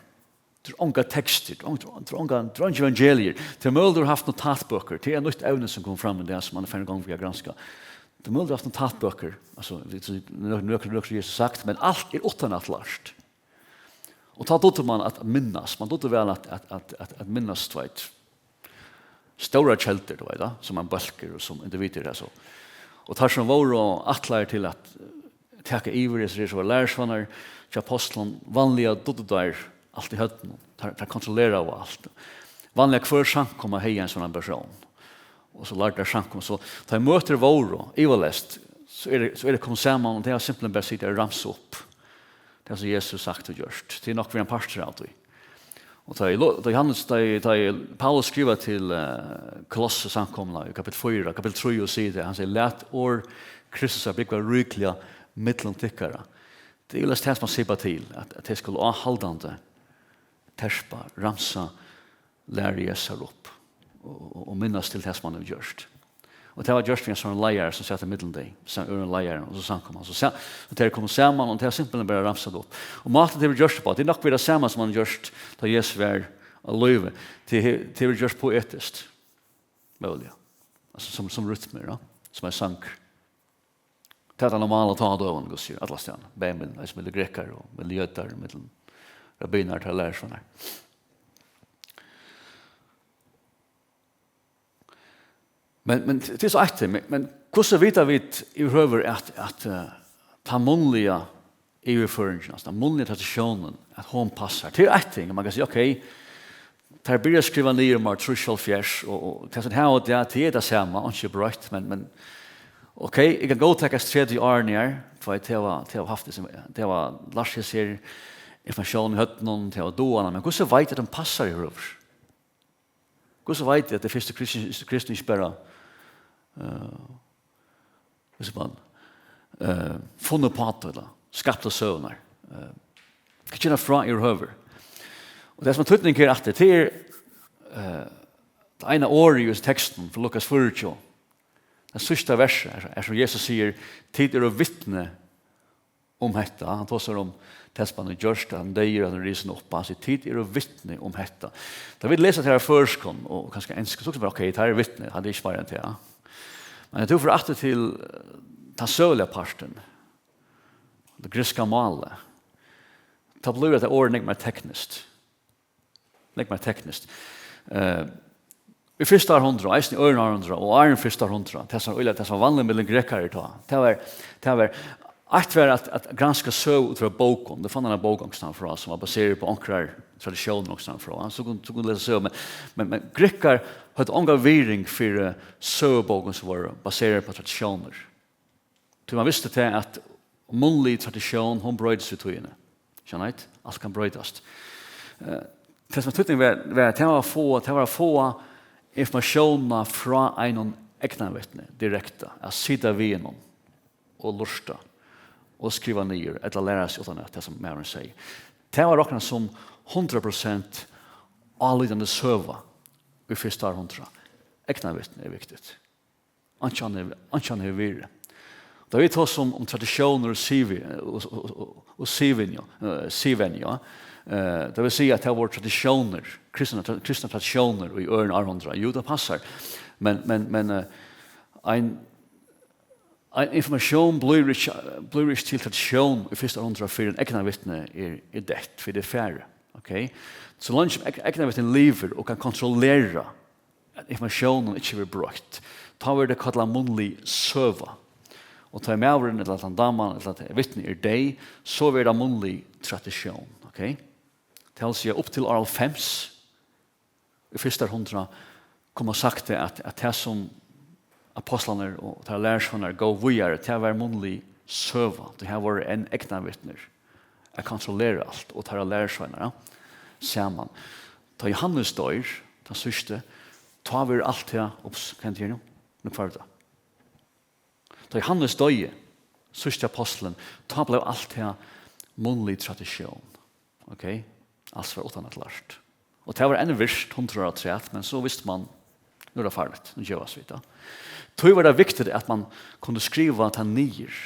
Tað er ongar tekstir, tað er ongar, tað er ongar, tað er ongar evangelier. Tað er møguligt, tú hevur havt notatbøkur. Tað er eitt nýtt evni, sum kom fram í dag, sum mann er farin í gongd við at granska. Tað er møguligt, tú hevur havt notatbøkur. Altso, vit, so, nøkur, nøkur, nøkur, Jesus sagt, men alt er uttanatlært. Og tá dugdi mann at minnast. Mann dugdi væl at, at, at, at, at minnast, tú veit, stórar keldur, tú veit, ja, sum ein bólkur og sum individur, altso. Og teir sum vóru ætlaðir til at taka yvir, hesir, hesir vóru lærisveinar hjá ápostlunum, vanliga dugdu teir alt í høvdinum. Teir, teir kontrolleraðu alt. Vanliga hvør samkoma hevði ein sovorðnan persón. Og so lærdu teir samkomuna. So tá ið møtir vóru, ivaleyst, so er, so er tað komið saman, og tey hava simpelthen bara sitið og ramsað upp tað, sum Jesus hevur sagt og gjørt. Tað er nokk verið ein partur av tí. Og tá ið Lo-, tá ið Jóhannes, tá ið, tá ið Paulus skrivar til, eh, Kolossesamkomuna í kapitel fýra, kapitel trý, og sigur tað, hann sigur: "Lat orð Kristusar búgva ríkliga millum tykkara." Tað er ivaleyst tað, sum hann sipar til, at, at tey skulu áhaldandi terpa, ramsa læru Jesusar upp og, og, og minnast til tað, sum hann hevur gjørt. Og tað var gjørt við ein sovorðnan leiðara, sum sat í millum tey, sum øðrum leiðarum, og so samkoman. So sa-, so tey komu saman, og tey hava simpelthen bara ramsað upp. Og mátin tað verður gjørt uppá, tað er nokk verið tað sama, sum hann gjørt, tá Jesus var á lívi. Tað he-, tað verður gjørt poetiskt, møguliga. Altso sum, sum rytmur, ja. Sum ein sangur. Tað er tað normala tá á døgum, kann siga, allastaðni. Bæði millum, eisini millum grekar og millum jødar, millum rabbinar, teir lærisveinar. Men, men tað er so eitt, men, men hvussu vita vit yvirhøvur, at, at, eh, tann munnliga yvirføringin, altso tann munnliga traditiónin, at hon passar? Tað er eitt ting, man kann siga, ok, teir byrja at skriva niður um ár trýss, hálvfjerðs, og, og tað sum hava tað, tað er tað sama, einki er broytt, men, men ok, eg kann góðtaka hesi tretivu árini her, tí tey hava, tey hava havt hesi, tey hava lært hesi her informatión í høvdinum, tey hava dugað hana, men hvussu veit eg, at hon passar yvirhøvur? Hvussu veit eg, at tey fyrstu kristnu, kristnu ikki bara, eh, hvussu man, eh, funnu uppá tað, ella skaptu søgurnar? Eh, hvat kemur frá yvirhøvur? Og tað, sum er týdningur her aftur, tað er, eh, tað eina orðið í hesum tekstum, frá Lukas fýraogtjúgu. Tað síðsta versið er, er sum Jesus sigur: "Tit eru vitni um hetta." Hann tosar um tað, sum hann hevur gjørt, at hann doyði, at hann er risin upp. Hann sigur: "Tit eru vitni um hetta." Tá vit lesa tað her á føroyskum og kanska enskum, so hugsa vit: "Ok, tað er vitni, hann er ikki meira enn tað." Men tá tú fert aftur til, eh, tann søguliga partin, tað grikska málið, tá blívur hetta orðið nógv meira tekniskt. Nógv meira tekniskt. Eh, Í fyrsta árhundrað, eisini í øðrum árhundrað og áðrenn fyrsta árhundrað, tað sum var, tað sum var vanligt millum grekarar tá, tað var, tað var, eitt var at, at granska søgu út frá bókum. Tú fann eina bók onkustaðni frá, sum var baserað upp á onkrar traditiónir onkustaðni frá, so kunnu, so kunnu lesa søgu, men, men, men grikar høvdu onga virðing fyri søgubókum sum vóru baseraðar upp á traditiónir. Tí man visti tað, at munnlig traditión, hon broytist við tíðini. Skjønner du? Alt kann broytast. Eh, tað sum týdning var, var, tað var at fáa, tað var at fáa informatiónina frá einum eygnavitni direkta, at sita við honum og lurta og skriva niður, ella læra seg uttanat tað sum maðurin segði. Tað var roknað sum hundrað prosent álítandi søga í fyrsta árhundrað. Eygnavitni er viktigt. Einki annað, einki annað hevur verið. Tá vit tosa um, um traditiónir og sivi-, og, og, og, og siðvenju, eh, siðvenju, eh, tað vil siga at tað vóru traditiónir, kristnar tra-, kristnar traditiónir í øðrum árhundrað. Jú, tað passar. Men, men, men, eh, ein, ein informatión blívur ikki, blívur ikki til traditión í fyrsta árhundrað, fyrr enn eygnavitni er, er deytt, fyrr enn tað er farið. Ok? So leingi sum eygn-, eygnavitni livir og kann kontrollera at informatiónin ikki verður broytt. Tá verður tað kallað munnlig søga. Og tá ið maðurin, ella tann daman, ella tað vitnið er deyð, so verður tað munnlig traditión. Ok? Tað vil siga, upp til ár hálvfems, í fyrsta hundrað, kom at sagt tað, at, at tað sum apostlarnir og teirra lærisveinar góvu víðari, tað var munnlig søga. Tað her vóru enn eygnavitnir at kontrollera alt, og teirra lærisveinar, ja, saman. Tá Jóhannes doyr, tann síðsti, tá verður alt tað, ups, hvat hendi her nú? Nú hvarv tað. Tá Jóhannes doyði, síðsti apostulin, tá bleiv alt tað munnlig traditión. Ok? Alt var uttanatlært. Og tað var enn virt hundrað ár afturat, men so visti man, nú er tað farligt, nú gevast vit, tá. Tí var tað viktigt, at man kundi skriva tað niður,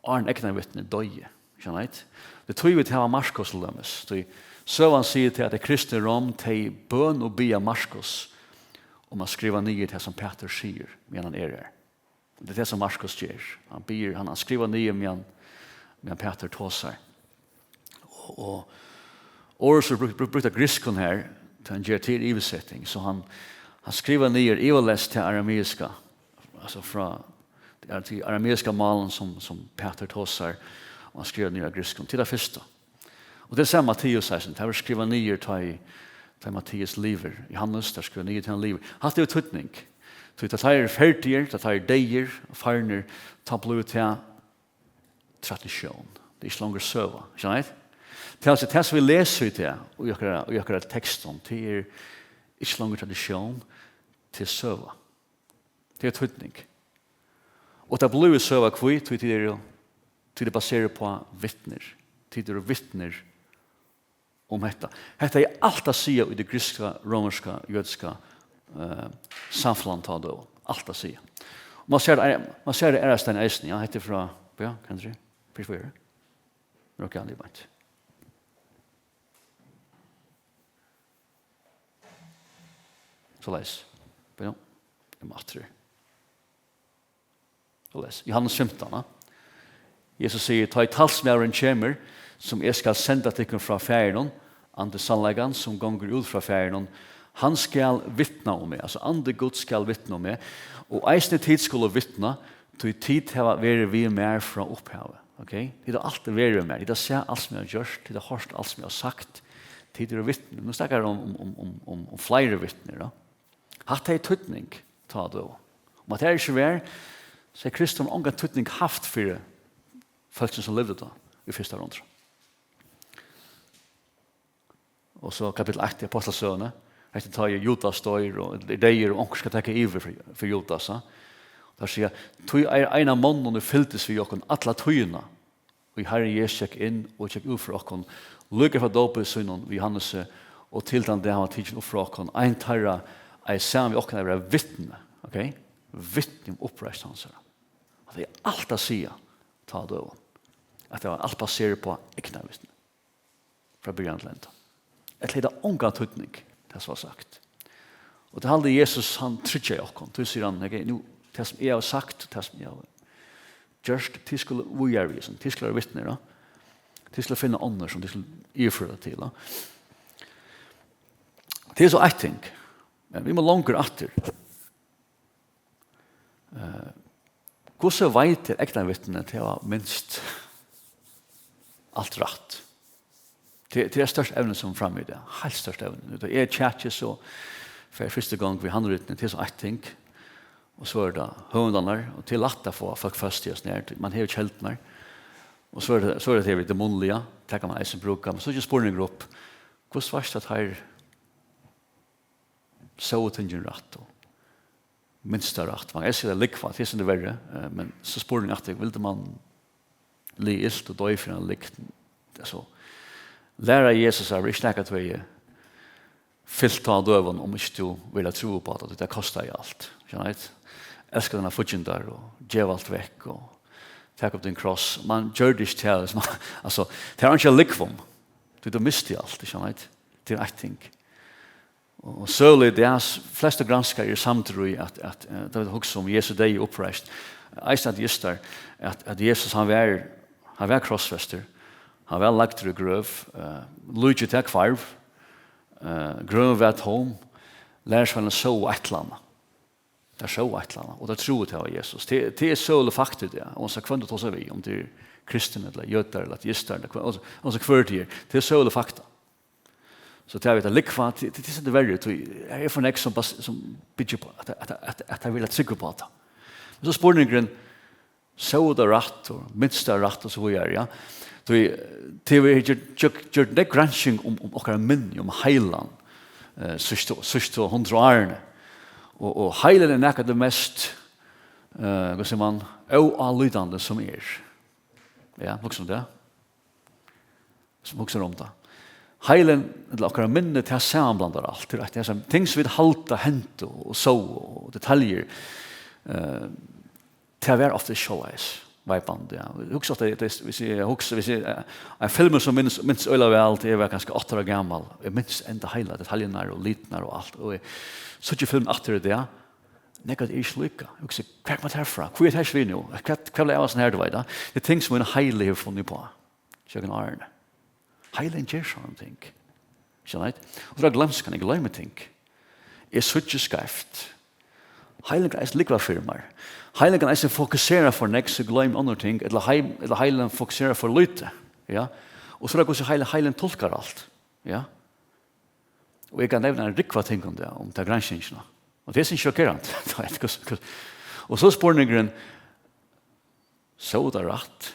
áðrenn eygnavitni doyði. Skjønner du? Tað er tí vit hava Markus til dømis. Tí søgan sigur til, at tey kristnu í Rom, tey bøn og biðja Markus um at skriva niður tað, sum Pætur sigur, meðan hann er her. Tað er tað, sum Markus ger. Hann biður, hann, hann skrivar niður, meðan, meðan Pætur tosar. Og, og orðið, sum er brúkt, brúkt, brúkt av grikskum her, tá hann ger til yvirseting, so hann, hann skrivar niður yvirlestur til arameiska, altso frá, tað er til arameiska málinum, sum, sum Pætur tosar, og hann skrivar niður á grikskum. Til tað fyrsta. Og tað er sama Matteus eisini, tað verður skrivað niður, tá ið, tá ið Matteus livir. Jóhannes, tað er skrivað niður, tá hann livir. Hatta hevur týdning. Tí tá teir eru ferdigir, tá teir eru deyðir, farnir, tá blívur tað traditión. Tað er ikki longur søga, skilja tit? Tað er altso tað, sum vit lesa í dag, í okkara, í okkara tekstum, tað er ikki longur traditión, tað er søga. Tað er týdning. Og tað blívur søga hví, tí tit eru, tí tað er baserað upp á vitnir. Tit eru vitnir um hetta. Hetta er alt at siga í tí grikska, romerska, jødiska, eh, samfelagnum tá á døgum. Alt at siga. Og man sær tað, man sær tað aðrastaðni eisini, ja, hetta er frá, ja, kann eg siga, fyrst frá her. Nú er ikki annað beint. Soleiðis. Bíða. Eg má aftur her. Soleiðis. Jóhannes fimtan, ja. Jesus sigur, tá ið talsmaðurin kemur, sum eg skal senda tykkum frá Faðirinum, andi sannleikans, sum gongur út frá Faðirinum, hann skal vitna um meg, altso andi Guds skal vitna um meg, og eisini tit skulu vitna, tí tit hava verið við mær frá upphavi. Ok? Tit hava altíð verið við mær, tit hava sæð alt sum eg havi gjørt, tit hava hoyrt alt sum eg havi sagt, tit eru vitni. Nú snakkar hann um, um, um, um, um fleiri vitnir, ja. Hatta hevði týdning tá á døgum. Um at tað ikki var, so hevði Kristus ongan týdning havt fyri fólkini, sum livdu tá í fyrsta árhundrað. Og so kapittul eitt í Ápostlasøguni. Hetta er tá ið Judas doyr og er deyður, og onkur skal taka yvir fyri, fyri Judas, ha? Teir siga, tí ein av monnunum, ið fylgdist við okkum alla tíðina, ið Harrin Jesus gekk inn og gekk út frá okkum, líka frá dópi sínum við Jóhannesi og til tann dag hann var tikin upp frá okkum, ein teirra eigur saman við okkum at vera vitni, ok? Vitni um uppreisn hansara. Og tað er alt at siga tá á døgum, at tað var alt baserað upp á eygnavitni frá byrjan til enda. Ella hevði tað ongan týdning, tað sum var sagt. Og tað haldi eg Jesus, hann tryggjaði okkum. Tí sigur hann, ok, nú, tað sum eg havi sagt, tað sum eg havi gjørt, tit skulu víðari við hesum, tit skulu vera vitnir, ja. Tit skulu finna onnur, sum tit skulu yvirføra tað til, ja. Tað er so eitt ting. Men vit mugu longur aftur. Eh, hvussu veit tit, egnavitni, at tey hava minst alt rætt? Tað, tað er stórt evni sum er frammi í dag. Heilt stórt evni. Tá eg tjaki, so fer eg fyrstu gongd við handritini, tað er so eitt ting. Og so er tað høvundarnar, og tað er lætt at fáa fólk føst í hasum her. Man hevur keldurnar. Og so er tað, so er tað her við tað munnliga, tað kann man eisini brúka. Men so er spurningur upp, hvussu veitst tú at teir sóu tingini rætt og minst tað rætt? Man kann siga tað lúgva, tað er sindur verri, eh, men so spurningur aftur, vildi man liðið ilt og doyð fyri eina lygd? Altso, læra Jesusar var ikki nakað, tú hevði fylt tá á døgum, um ikki tú vildi trúð upp á tað, tí tað kostaði alt, skilur tú? Elska tínar fíggindar og gev alt vekk og tak upp tín kross. Man gjørdi ikki tað, sum, altso, tað er einki at lúgva um, tí tú misti alt, skilur tú? Tað er eitt ting. Og søguliga í dag, s-, flestu granskarar eru samdir í, at, at, eh, tá vit hugsa um Jesu deyða og uppreisn, eisini at júst har, at, at Jesus, hann var, hann var krossfestur, hann var lagdur í grøv, eh, líkið tað hvarv, eh, grøvin var tóm, lærisveinarnir sóu eitt ella annað. Teir sóu eitt ella annað, og teir trúðu, tað var Jesus. Tað, tað er søguligur fakti í dag, og so hvønn tú tosar við, um tað er kristin, ella jødar, ella ateistar, ella hva, og so, og so hvør tað er, tað er søguligur fakti. So tað er vit at lúgva, tað, tað, tað er sindur verri, tí her er for nógv sum bas-, sum byggir upp á, at, at, at, at tað vilja trúgva upp á tað. Men so spurningurin, sóu tað rætt, og minst tað rætt, og so víðari, ja. Tí, eh, tað verður gjørt, gjørt, gjørt nógv gransking um, um okkara minni, um heilan, eh, síðstu, síðstu hundrað árini. Og, og heilin er nakað av tí mest, eh, hvat sigur man, óálítandi sum er. Ja, hugsa um tað. Sum hugsar um tað. Heilin, ella okkara minni, tað samanblandar alt. Tað er eitt av hesum ting sum vit halda hentu og sóu og detaljur. Eh, tað var ofta ikki soleiðis, veipandi, ja. Hugsa ofta, tað, tað, hvis eg hugsa, hvis eg, eh, ein filmur sum minnist, minnist øgiliga væl, tað eg var kanska átta ára gamal. Eg minnist enn heila detaljurnar og litirnar og alt. Og eg síggi filmin aftur í dag. Nakað er ikki líka. Eg hugsi, hvar kom tað her frá? Hví er tað ikki við nú? Hvat, hvat bleiv av hasum her, tú veit, ja? Tað er ting sum mín heili hevur funnið uppá. Gjøgnum árini. Heilin ger sovorðin ting. Skilur tú? Og so er gloymskan, eg gloymi ting. Eg síggi skeivt. Heilin kann eisini lúgva fyri mær. Heilin kann eisini fokusera for nógv, so eg gloymi onnur ting, ella heim-, ella heilin fokuserar for lítið. Ja? Og so er tað hvussu heilin, heilin tulkar alt. Ja? Og eg kann nevna ein rúgvu av tingum um tað, um ta granskingina. Og tað er sindur sjokkerandi. Tú veit, hvussu, hvussu, og so er spurningurin, sóu tað rætt,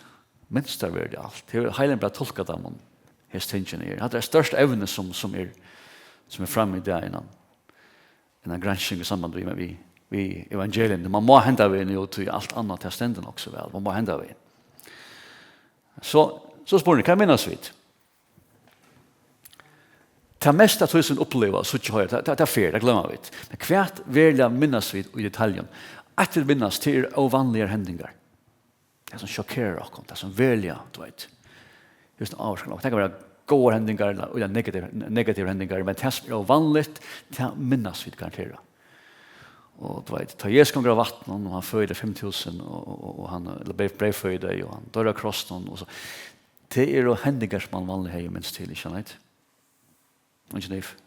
minst tað verður alt. Hevur heilin bara tulkað teimum, hesi tingini her. Hatta er eitt stórt evni sum, sum er, sum er frammi í dag innan, innan gransking í samband við, við, við evangelium. Man má henda vegin út, tí alt annað, tað stendur nokk so væl. Man má henda vegin. So, so spurningur, hvat minnast vit? Tað mesta av tí sum vit uppliva og síggja og hoyra, tað, tað, tað fer, tað gloyma vit. Men hvat veruliga minnast vit í detaljum? Eitt vit minnast, tað er óvanligar hendingar. Tað sum sjokkerar okkum, tað sum veruliga, tú veit, just ávirkar okkum. Tað kann vera góðar hendingar, ella, ella negativ-, negativir hendingar, men tað sum er óvanligt, tað minnast vit garantera. Og tú veit, tá Jesus gongur á vatninum, og hann føðir fimm túsund, og, og, og, og hann, ella breyð-, breyðføðir tey, og hann doyr á krossinum, og so. Tað eru hendingar sum man vanliga hevði minst til, ikki sant? Eingin ivi.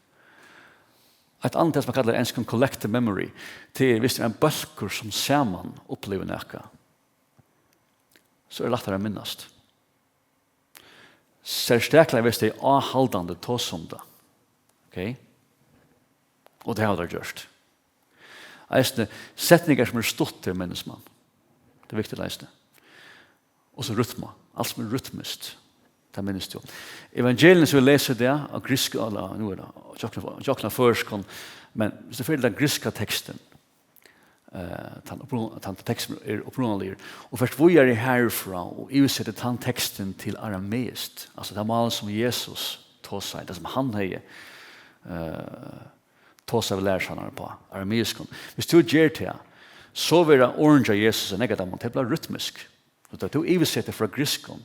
Eitt annað, tað sum man kallar á enskum collective memory, tað er, viss tað er ein bólkur sum saman upplivir nakað, so er lættari at minnast. Serstakliga viss tey áhaldandi tosa um tað. Okay? Og tað hava teir gjørt. Eisini setningar sum eru stuttir, minnist man. Tað er viktigt eisini. Og so rytma. Alt sum er rytmiskt, tað minnist tú. Evangeliini sum vit lesa í dag, á grikskum, ella nú er tað, gjøgnum, gjøgnum føroyskum, men viss tú fer til tann grikska tekstin, eh, tann uppruna-, tann tekstin er upprunaligur, og fert víðari harfrá og yvirsetir tann tekstin til arameiskt, altso tað mál sum Jesus tosaði, tað sum hann hevði, eh, tosað við lærisveinarnar uppá, arameiskum. Viss tú ger tað, so verða orðini hjá Jesus, eg nakað, tey blíva rytmisk. So tá tú yvirsetir frá grikskum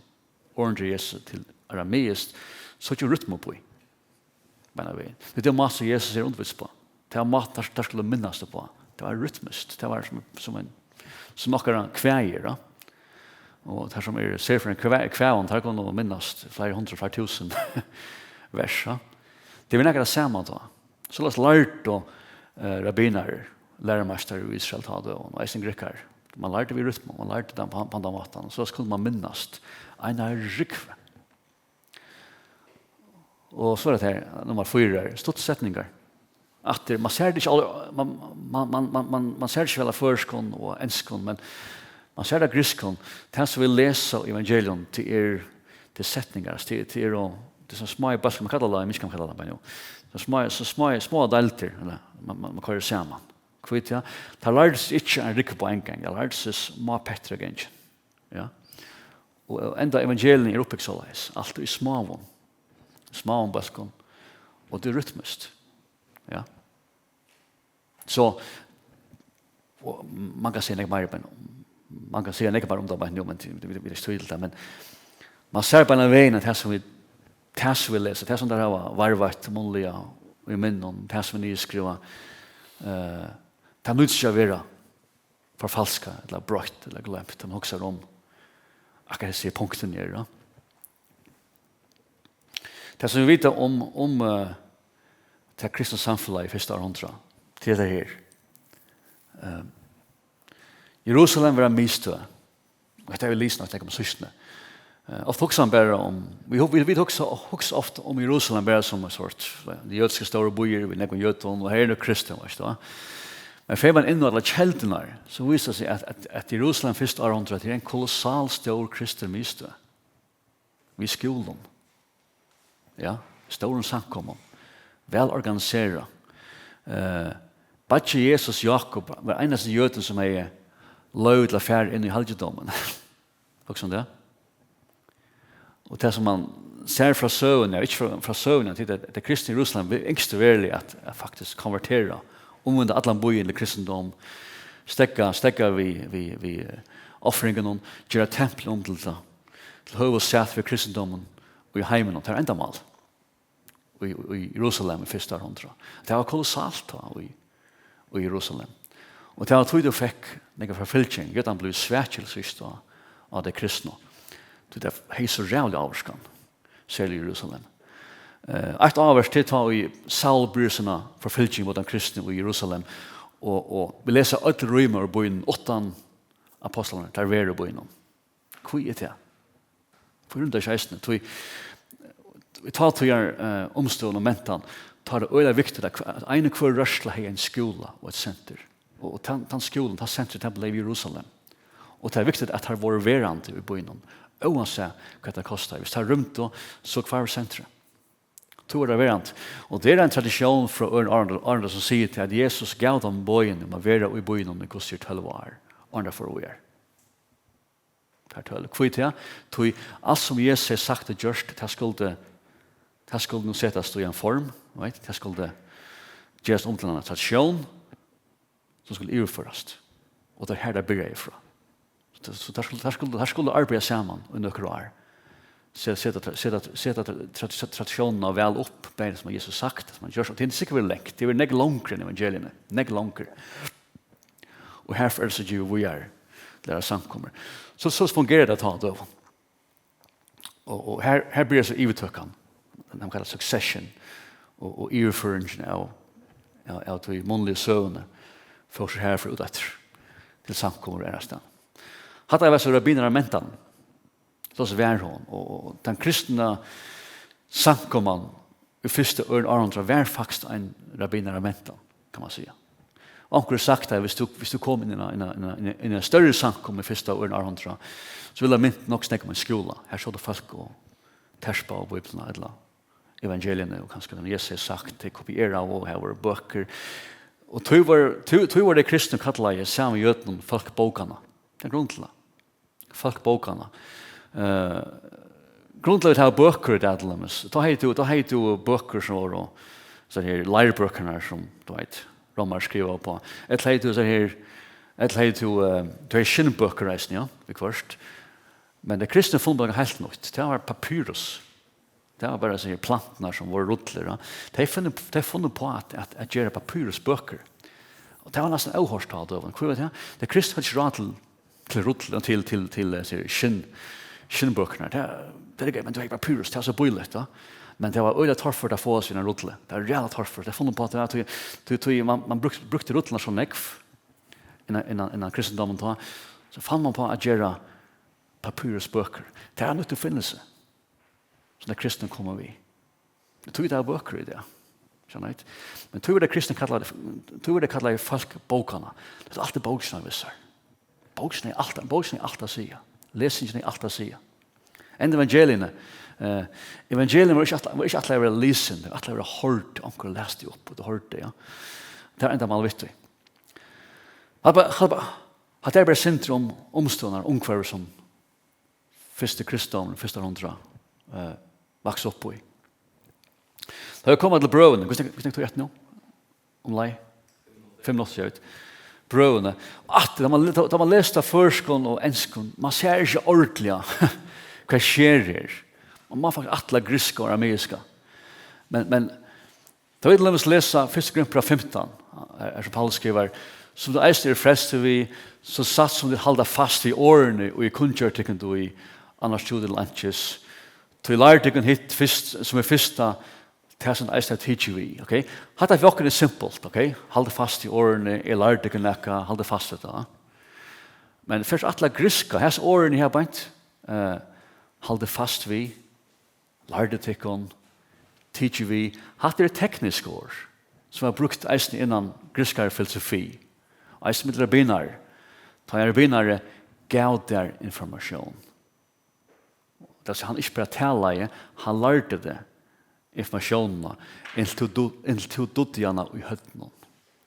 orðini hjá Jesus til arameiskt, so er rytma uppí. Beinanvegin. Tað er mátin sum Jesus er undirvístur uppá. Tað var mátin, teir, teir skuldu minnast uppá. Tað var rytmiskt. Tað var sum, sum ein, sum okkara kvæði, ja. Og teir sum eru serfrøðingar í kvæ-, kvæðum, teir kunnu minnast fleiri hundrað, fleiri túsund vers, ja. Tað var nakað tað sama tá. Soleiðis lærdu, eh, rabbinar, lærumeistarar í Ísrael tá á døgum, og eisini grikkarar. Man lærdi við rytmu, man lærdi tað á, á tann mátan, og so skuldi man minnast eina rúgvu. Og so er tað her, nummar fýra, er stutt setningar. Aftur, man sær tað ikki al-, man, man sær tað ikki væl á føroyskum og enskum, men man sær tað á grikskum. Tað sum vit lesa í evangelium, tað er, tað er setningar, altso, tað, tað er, og tað er so smáir bólkar, man kallar tað, man ikki kann kalla tað bara nú. So smáar, so smáar, smáar deildir, ella man, man, man koyrir saman. Hví tað? Tað lærdi seg ikki ein rúgva á ein gang, tað lærdi seg smáar partar á gangin. Ja. Og, og enda evangeliini er uppbygt soleiðis, alt í smáum, smáum bólkum, og tað er rytmiskt. Ja. So, og man kann siga nógv meira, men man kann siga nógv meira um tað beint nú, men vit, vit, vit eru ikki tíð til tað, men man sær beinanvegin, at tað sum vit, tað sum vit lesa, tað sum teir hava varðveitt munnliga í minnum, tað sum er niðurskrivað, eh, tað nýtist ikki at vera forfalskað, ella broytt, ella gloymt, tá man hugsar um akkurát hesi punktini eru, ja. Tað sum vit vita um, um, eh, tað kristna samfelagið í fyrsta árhundrað, tað er tað her. Eh, Jerusalem var ein miðstøð. Og hetta hava vit lisið nokk um síðstuni. Eh, ofta hugsar man bara um, vit hu-, vit, vit hugsa, hugsa ofta um Jerusalem bara sum ein sort, eh, jødiski stóri býur við nógvum jødum, og her eru kristnir, veitst tú, va? Men fer man inn á allar keldurnar, so vísir tað seg, at, at, at Jerusalem fyrsta árhundrað, tað er ein kolossal stór kristin miðstøð. Við skúlum. Ja, stórum samkomum. Væl organiserað. Eh, beiggi Jesus, Jákup, var einasti jødin, sum hevði loyvi til at fara inn í halgidómin. Hugsa um tað. Og tað, sum man sær frá søguni, ja, ikki frá, frá søguni, at tað, tað kristna Jerusalem, vi-, ynskti veruliga at, at faktiskt konvertera, umvenda allan býin til kristindóm, steðga, steðga við, við, við, eh, ofringunum, gera templið um til tað, til høvuðssæti fyri kristindómin í heiminum. Tað var endamál í, í Jerusalem í fyrsta árhundrað. Tað var kolossalt tá í, í Jerusalem. Og tað var tí, tú fekk nakað forfylging. Jødarnir blivu svakir til síðst á, á tey kristnu. Tí tað hevði so ræðuliga ávirkan, serliga í Jerusalem. Eh, eitt ávirki til tá, ið Saul byrjar sína forfylging móti teimum kristnu í Jerusalem. Og, og vit lesa øll rýma úr býnum, uttan ápostlarnar, teir verða í býnum. Hví er tað? Hví rýmdu teir ikki eisini? Tí, í tá tíðar, eh, umstøðum og mentan, tá er tað øgiliga viktigt, at hv-, at ein og hvør rørsla hevði ein skúla og eitt senter. Og, og tann, tann skúlin, tann sentrið, tað bleiv Jerusalem. Og tað er viktigt, at teir vóru verandi í býnum, óansæð hvat tað kostaði. Hvis teir rýmdu, so hvarv sentrið. Tú er verandi. Og tað er ein tradisjón frá øðrum árhundra, árhundra sum sigur til, at Jesus gav teimum boðini um at vera í býnum í hvussu er tólv ár, áðrenn teir fóru víðari. Teir tólv. Hví tað? Tí alt sum Jesus hevði sagt og gjørt, tað skuldi, tað skuldi nú setast í ein form, veit? Tað skuldi gerast um til eina tradisjón, sum skuldi yvirførast. Og tað er har, tað byrjaði frá. So, so teir skuldu, teir skuldu, teir skuldu arbeiða saman í nøkur ár. Se-, seta tra-, seta, seta tra-, tra-, tradisjónina væl upp, bæði sum Jesus sagt, sum hann gjørdi. Og tað er sikkurt verið langt, tað er verið nógv longri enn evangeliini, nógv longri. Og herfrá er so givið víðari, læra samkomur. So, so fungerar tað tá á døgum. Og, og her, her byrjar so yvirtøkan, tað man kallar succession, og, og yvirføringin av, av, av tí munnligu søguni, fór so herfrá út aftur til samkomur aðrastaðni. Hatta var so rabbinaramentan, so var hon, og, og tann kristna samkoman í fyrsta og øðrum árhundrað var faktiskt ein rabbinaramentan, kann man siga. Og onkur hevur sagt, at hvis tú, hvis tú kom inn í eina, eina, eina, eina, eina størri samkomu í fyrsta og øðrum árhundrað, so ville tað mint nokk so nógv um ein skúla. Her sótu fólk og terpaðu Bíbliuna, ella evangeliini, og kanska tað Jesus hevði sagt, tey kopieraðu, og her vóru bøkur. Og tí var, tí, tí var tey kristnu kallaði saman við jødunum fólk bókanna. Tað er grund til tað. Fólk bókanna. Eh, grundløgið hava bøkur í dag til dømis. Tá hevði tú, tá hevði tú bøkur sum vóru, so her leirbøkurnar sum, tú veit, Rómar skrivaðu upp á. Ella hevði tú so her, ella hevði tú, eh, tú hevði skinnbøkur eisini, ja, viðhvørt. Men tey kristnu funnu bara heilt nýtt. Tað var papyrus. Tað var bara so her planturnar sum vóru rullur, ja. Tey funnu, tey funnu uppá at, at, at gera papyrusbøkur. Og tað var næstan óhoyrt á døgum. Hví var tað? Tey kristnu høvdu ikki ráð til til rull, til, til, til, eh, skinn, skinnbøkurnar, tað, tað er gott, men tú hevði papyrus, tað er so bíligt, tá. Men tað var øgiliga torført at fáa seg eina rullu. Tað var ræðuliga torført. Tað fann man uppá, tað var tí, tí, tí man, man brúkti, brúkti rullurnar so nógv innan, innan, innan kristindómin tá. So fann man uppá at gera papyrusbøkur. Tað er ein nýtt uppfinning, sum tey kristnu komu við. Tí tað eru bøkur í dag. Skilja tit? Men tí verða kristnir kallaðir, tí verða kallaðir fólk bókanna. Tað er altíð bókin við sær. Bókin er alt, bókin er alt at siga. Lesingin er alt at siga. Enn evangeliini, eh, evangeliini var ikki ætlað, var ikki ætlað at vera lisin, tað var ætlað at vera hoyrt, onkur las tað upp, og tú hoyrdi, ja. Tað er endamálið við tí. Hatta, hatta, hatta er bara eitt sindur um umstøðurnar, umhvørvið sum fyrsti kristdómur, fyrsta hundrað, eh, vaks upp í. Tá eg kom til brøðini, hvussu nógv, hvussu nógv tíð er eftir nú? Umleið? Fimm minuttir, eg veit. Brøðini. Aftur, tá man, tá, tá man lesur á føroyskum og enskum, man sær ikki ordiliga, hvat sker her. Man má faktiskt ætla grikska og arameiska. Men, men, tá vit til dømis lesa fyrstu Korintbræv fimtan, er, er sum Paulus skrivar, sum tit eisini eru frelst við, so satt sum tit halda fast við orðini, og eg kunngjørdi tykkum tí, annars trúðu tit til einkis. Tí lærdu tykkum hitt fyrst, sum er fyrsta, tað sum eisini er tikið við, ok? Hatta fyri okkum er simpult, ok? Haldið fast í orðini, eg lærdi tykkum nakað, haldið fast við tað. Men fyrst ætla grikska, hesi orðini her beint, eh, haldið fast við, lærdu tykkum, tikið við. Hatta eru teknisk orð, sum er brúkt eisini innan grikskari filosofi. Eisini millum rabbinar. Tá ein rabbinari gav tær informatión. Tað vil siga, hann ikki bara talaði, hann lærdi teg informatiónina, inntil tú, inntil tú dugdi hana í høvdinum.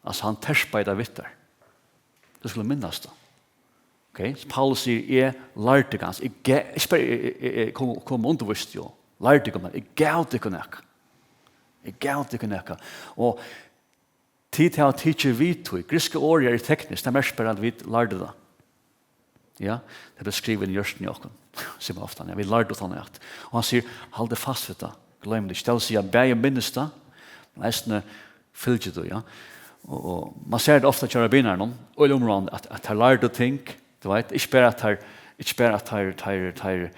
Altso, hann terpaði tað við tær. Tú skuldi minnast tað. Ok? So Paulus sigur, eg lærdi tykkum, eg gav, ikki bara, eg, eg, eg kom, kom og undirvísti, jú. Lærdi tykkum, men eg gav tykkum nakað. Eg gav tykkum nakað. Og tit hava tikið við tí. Grikska orðið er tekniskt, tað merkir bara, at vit lærdu tað. Ja, tað bleiv skrivað inn í hjørtuni á okkum, sum ofta, ja, vit lærdu tað at. Og hann sigur, haldið fast við tað, gloymið ikki. Tað vil siga, bæði minnist tað, men eisini fylgir tí, ja. Og, og man sær tað ofta hjá rabbinarunum, og í umráðum, at, at teir lærdu ting, tú veit, ikki bara at teir, ikki bara at teir, teir, teir,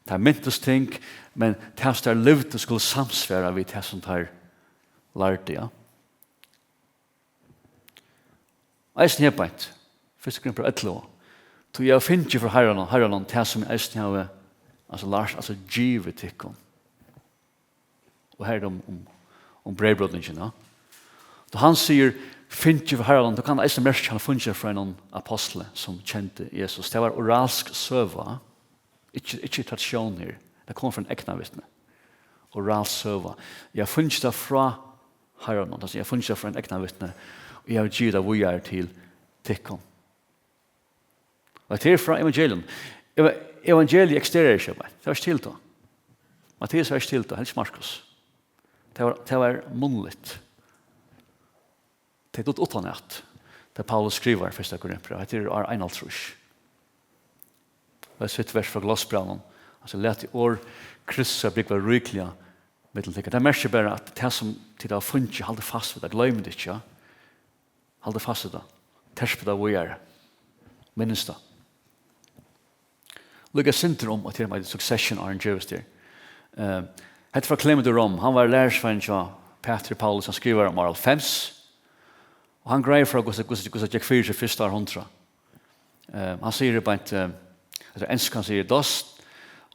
teir mintust ting, men tað sum teir livdu skuldi samsvara við tað sum teir lærdu, ja. Eisini her beint, fyrsta Korintbræv ellivu. Tí eg havi fingið frá Harranum, Harranum, tað sum eg eisini havi, altso, lært, altso, givið tykkum. Og her er tað um, um, um breyðbrótningina. Tá hann sigur, fingið frá Harranum, tá kann eisini merkja, hann fingið frá einum apostli, sum kendi Jesus. Tað var oralsk søga. Ikki, ikki tradisjón her. Tað kom frá einum eygnavitni. Oralsk søga. Eg havi fingið tað frá Harranum, tað vil siga, eg havi fingið tað frá einum eygnavitni, og eg havi givið tað víðari til tykkum. Og hetta er frá evangelium. Eva-, evangeliið eksisterar ikki, tað var ikki til tá. Matteus var ikki til tá, heldur ikki Markus. Tað var, tað var munnligt. Tey dugdu uttanat, tað Paulus skrivar, fyrsta Korintbræv. Hetta er ár einoghálvtrýss. Og eitt stutt vers frá Kolossebrævinum. Altso, latið orð Krists búgva ríkliga millum tykkum. Tað merkir bara, at tað sum tit hava fingið, haldið fast við tað, gloymið ikki, ja. Haldið fast við tað. Terpið tað víðari. Minnist tað. Líka eitt sindur um, at her mætti succession, áðrenn gevist er. Eh, hetta er frá Clement í Rom. Hann var lærisvein hjá Petri Paulus, hann skrivar um ár hálvfems. Og hann greiðir frá, hvussu, hvussu, hvussu tað gekk fyri seg fyrsta árhundrað. Eh, hann sigur beint, eh, hetta er enskt, hann sigur, dust,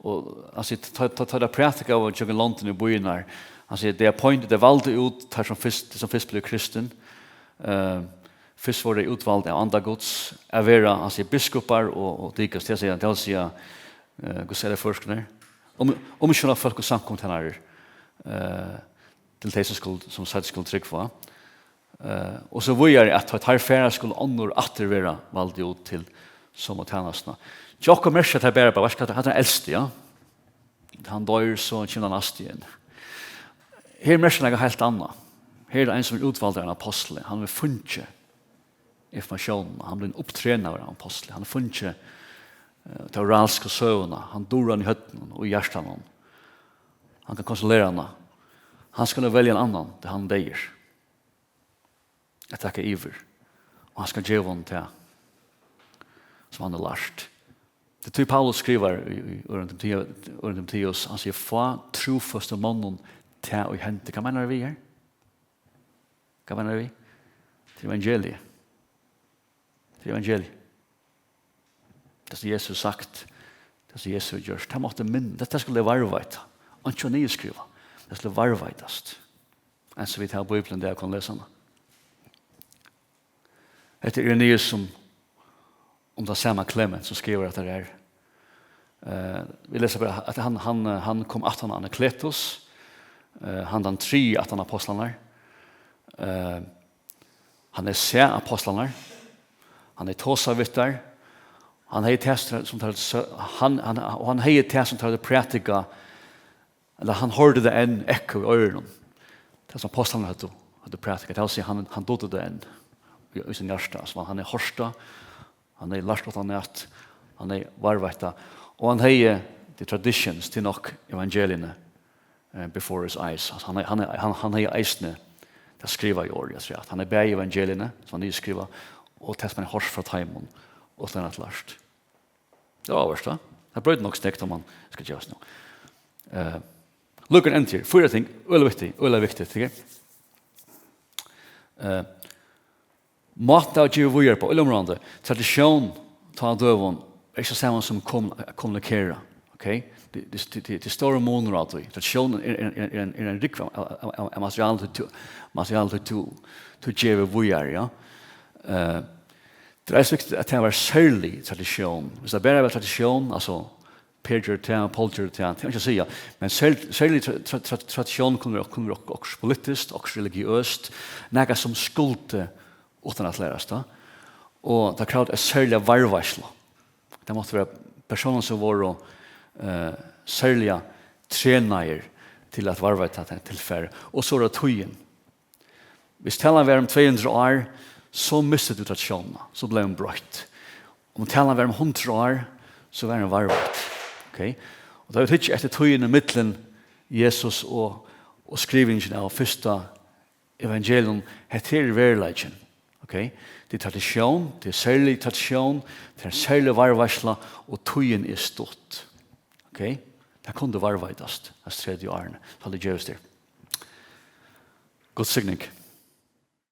og hann sigur, tá, tá, tá tað prædikaðu gjøgnum londini og býirnar, hann sigur, they appointed, tey valdu út teir sum fyrst, sum fyrst blivu kristin. Eh, fyrst vóru tey útvald av anda Guds, at vera, hann sigur, biskupar og, og deacons, tað sigur hann, tað vil siga, eh, hvussu er tað á føroyskum her? Um, umsjónarfólk og samkomukennarar, eh, til tey sum skulu, sum seinni skulu trúgva. Eh, og so víðari, at tá teir fara, skulu onnur aftur vera vald út til somu tænastuna. Hjá okkum merkja tað bara, bara, veitst tú hvat, hatta er elsti, ja. Hann doyr, so kemur tann næsti inn. Her merkir nakað heilt annað. Her er ein, sum er útvaldur av einum apostli. Hann hevur fingið informatiónina. Hann er blivin upptrenaður av einum apostli. Hann hevur fingið, eh, ta oralsku søguna. Hann dugir hana í høvdinum og í hjartanum. Hann kann konsulera hana. Hann skal nú velja ein annan, tá hann er deyður, at taka yvir. Og hann skal geva honum tað, sum hann hevur lært. Tað er tí Paulus skrivar í, í Øðrum Timoteu-, Øðrum Timoteus, hann sigur: "Fá trúføstum monnum tað í hendur." Hvat meinar hann við her? Hvat meinar hann við? Til evangeliið. Til evangeliið. Tað sum Jesus hevur sagt, tað sum Jesus hevur gjørt, tað mátti minn-, tað, tað skuldi varðveita. Einki at niðurskriva. Tað skuldi varðveitast. Eins og vit hava Bíbliuna, tað kunnu lesa hana. Hetta er Irenaeus, sum, um tað sama Klement, sum skrivar hetta her. Eh, vit lesa bara, at hann, hann, eh, hann kom aftan á Anakletus, eh, hann tann triði aftan á ápostlarnar. Eh, hann hevði sæð ápostlarnar, hann hevði tosað við teir, hann hevði tað sum teir, sum teir sø-, hann, hann, og hann hevði tað sum teir høvdu prædikað, ella hann hoyrdi tað enn ekka í oyrunum. Tað sum ápostlarnir høvdu, høvdu prædikað, tað vil siga, hann, hann dugdi tað enn í, í sín hjarta, sum hann hevði hoyrt tað, hann hevði lært okkum at, hann hevði varðveitt tað, og hann hevði the traditions til nokk evangeliini, eh, before his eyes. Altso, hann, hann, hann, hann hevði eisini tað skrivaða orðið afturat. Hann hevði bæði evangeliini, sum hann hevði skrivað, og tað sum hann hoyrdi frá teimum, og tað hann hevði lært. Tað var áhugavert, va? Tað broytir nokk snøgt, um man skal gevast nú. Eh, look at end here. Fýra ting, øgiliga viktigt, øgiliga viktigt, ok? Eh, mátin at geva víðari uppá, øgiliga umráðandi. Traditión, tá á døgum, er ikki tað sama sum kom-, kommunikera, ok? Tað, tað, tað, tað er stórur munur á tí. Traditión er, er, er, er ein, er ein rúgva av, av, av, av materiali, tú, materiali, tú, tú gevur víðari, ja. Eh, tað er eisini viktigt, at tað var serlig traditión. Viss tað bara var traditión, altso, Per gjørdi tað, Paul gjørdi tað, tað er ikki at siga. Men ser-, serlig tra-, tra-, tra-, traditión kunnu vera, kunnu vera ok-, okkurt politiskt, okkurt religiøst, nakað sum skuldi uttanlandslærast, tá. Og tað kravdi eina serliga varðveitslu. Tað máttu vera persónar sum vóru, eh, serliga trenaðir til at varðveita tað tilfarið. Og so er tað tíðin. Viss talan var um tvey hundrað ár, so misti tú traditiónina, so bleiv hon broytt. Um talan var um hundrað ár, so var hon varðveitt. Ok? Og tá vit hyggja eftir tíðini millum Jesus og, og skrivingin av fyrsta evangelium, hetta her er veruleikin. Ok? Tað er traditión, tað er serlig traditión, tað er serlig varðveitsla, og tíðin er stutt. Ok? Tað kundi varðveitast, hesi tretivu árini, tá tað gerist her. Guds signing.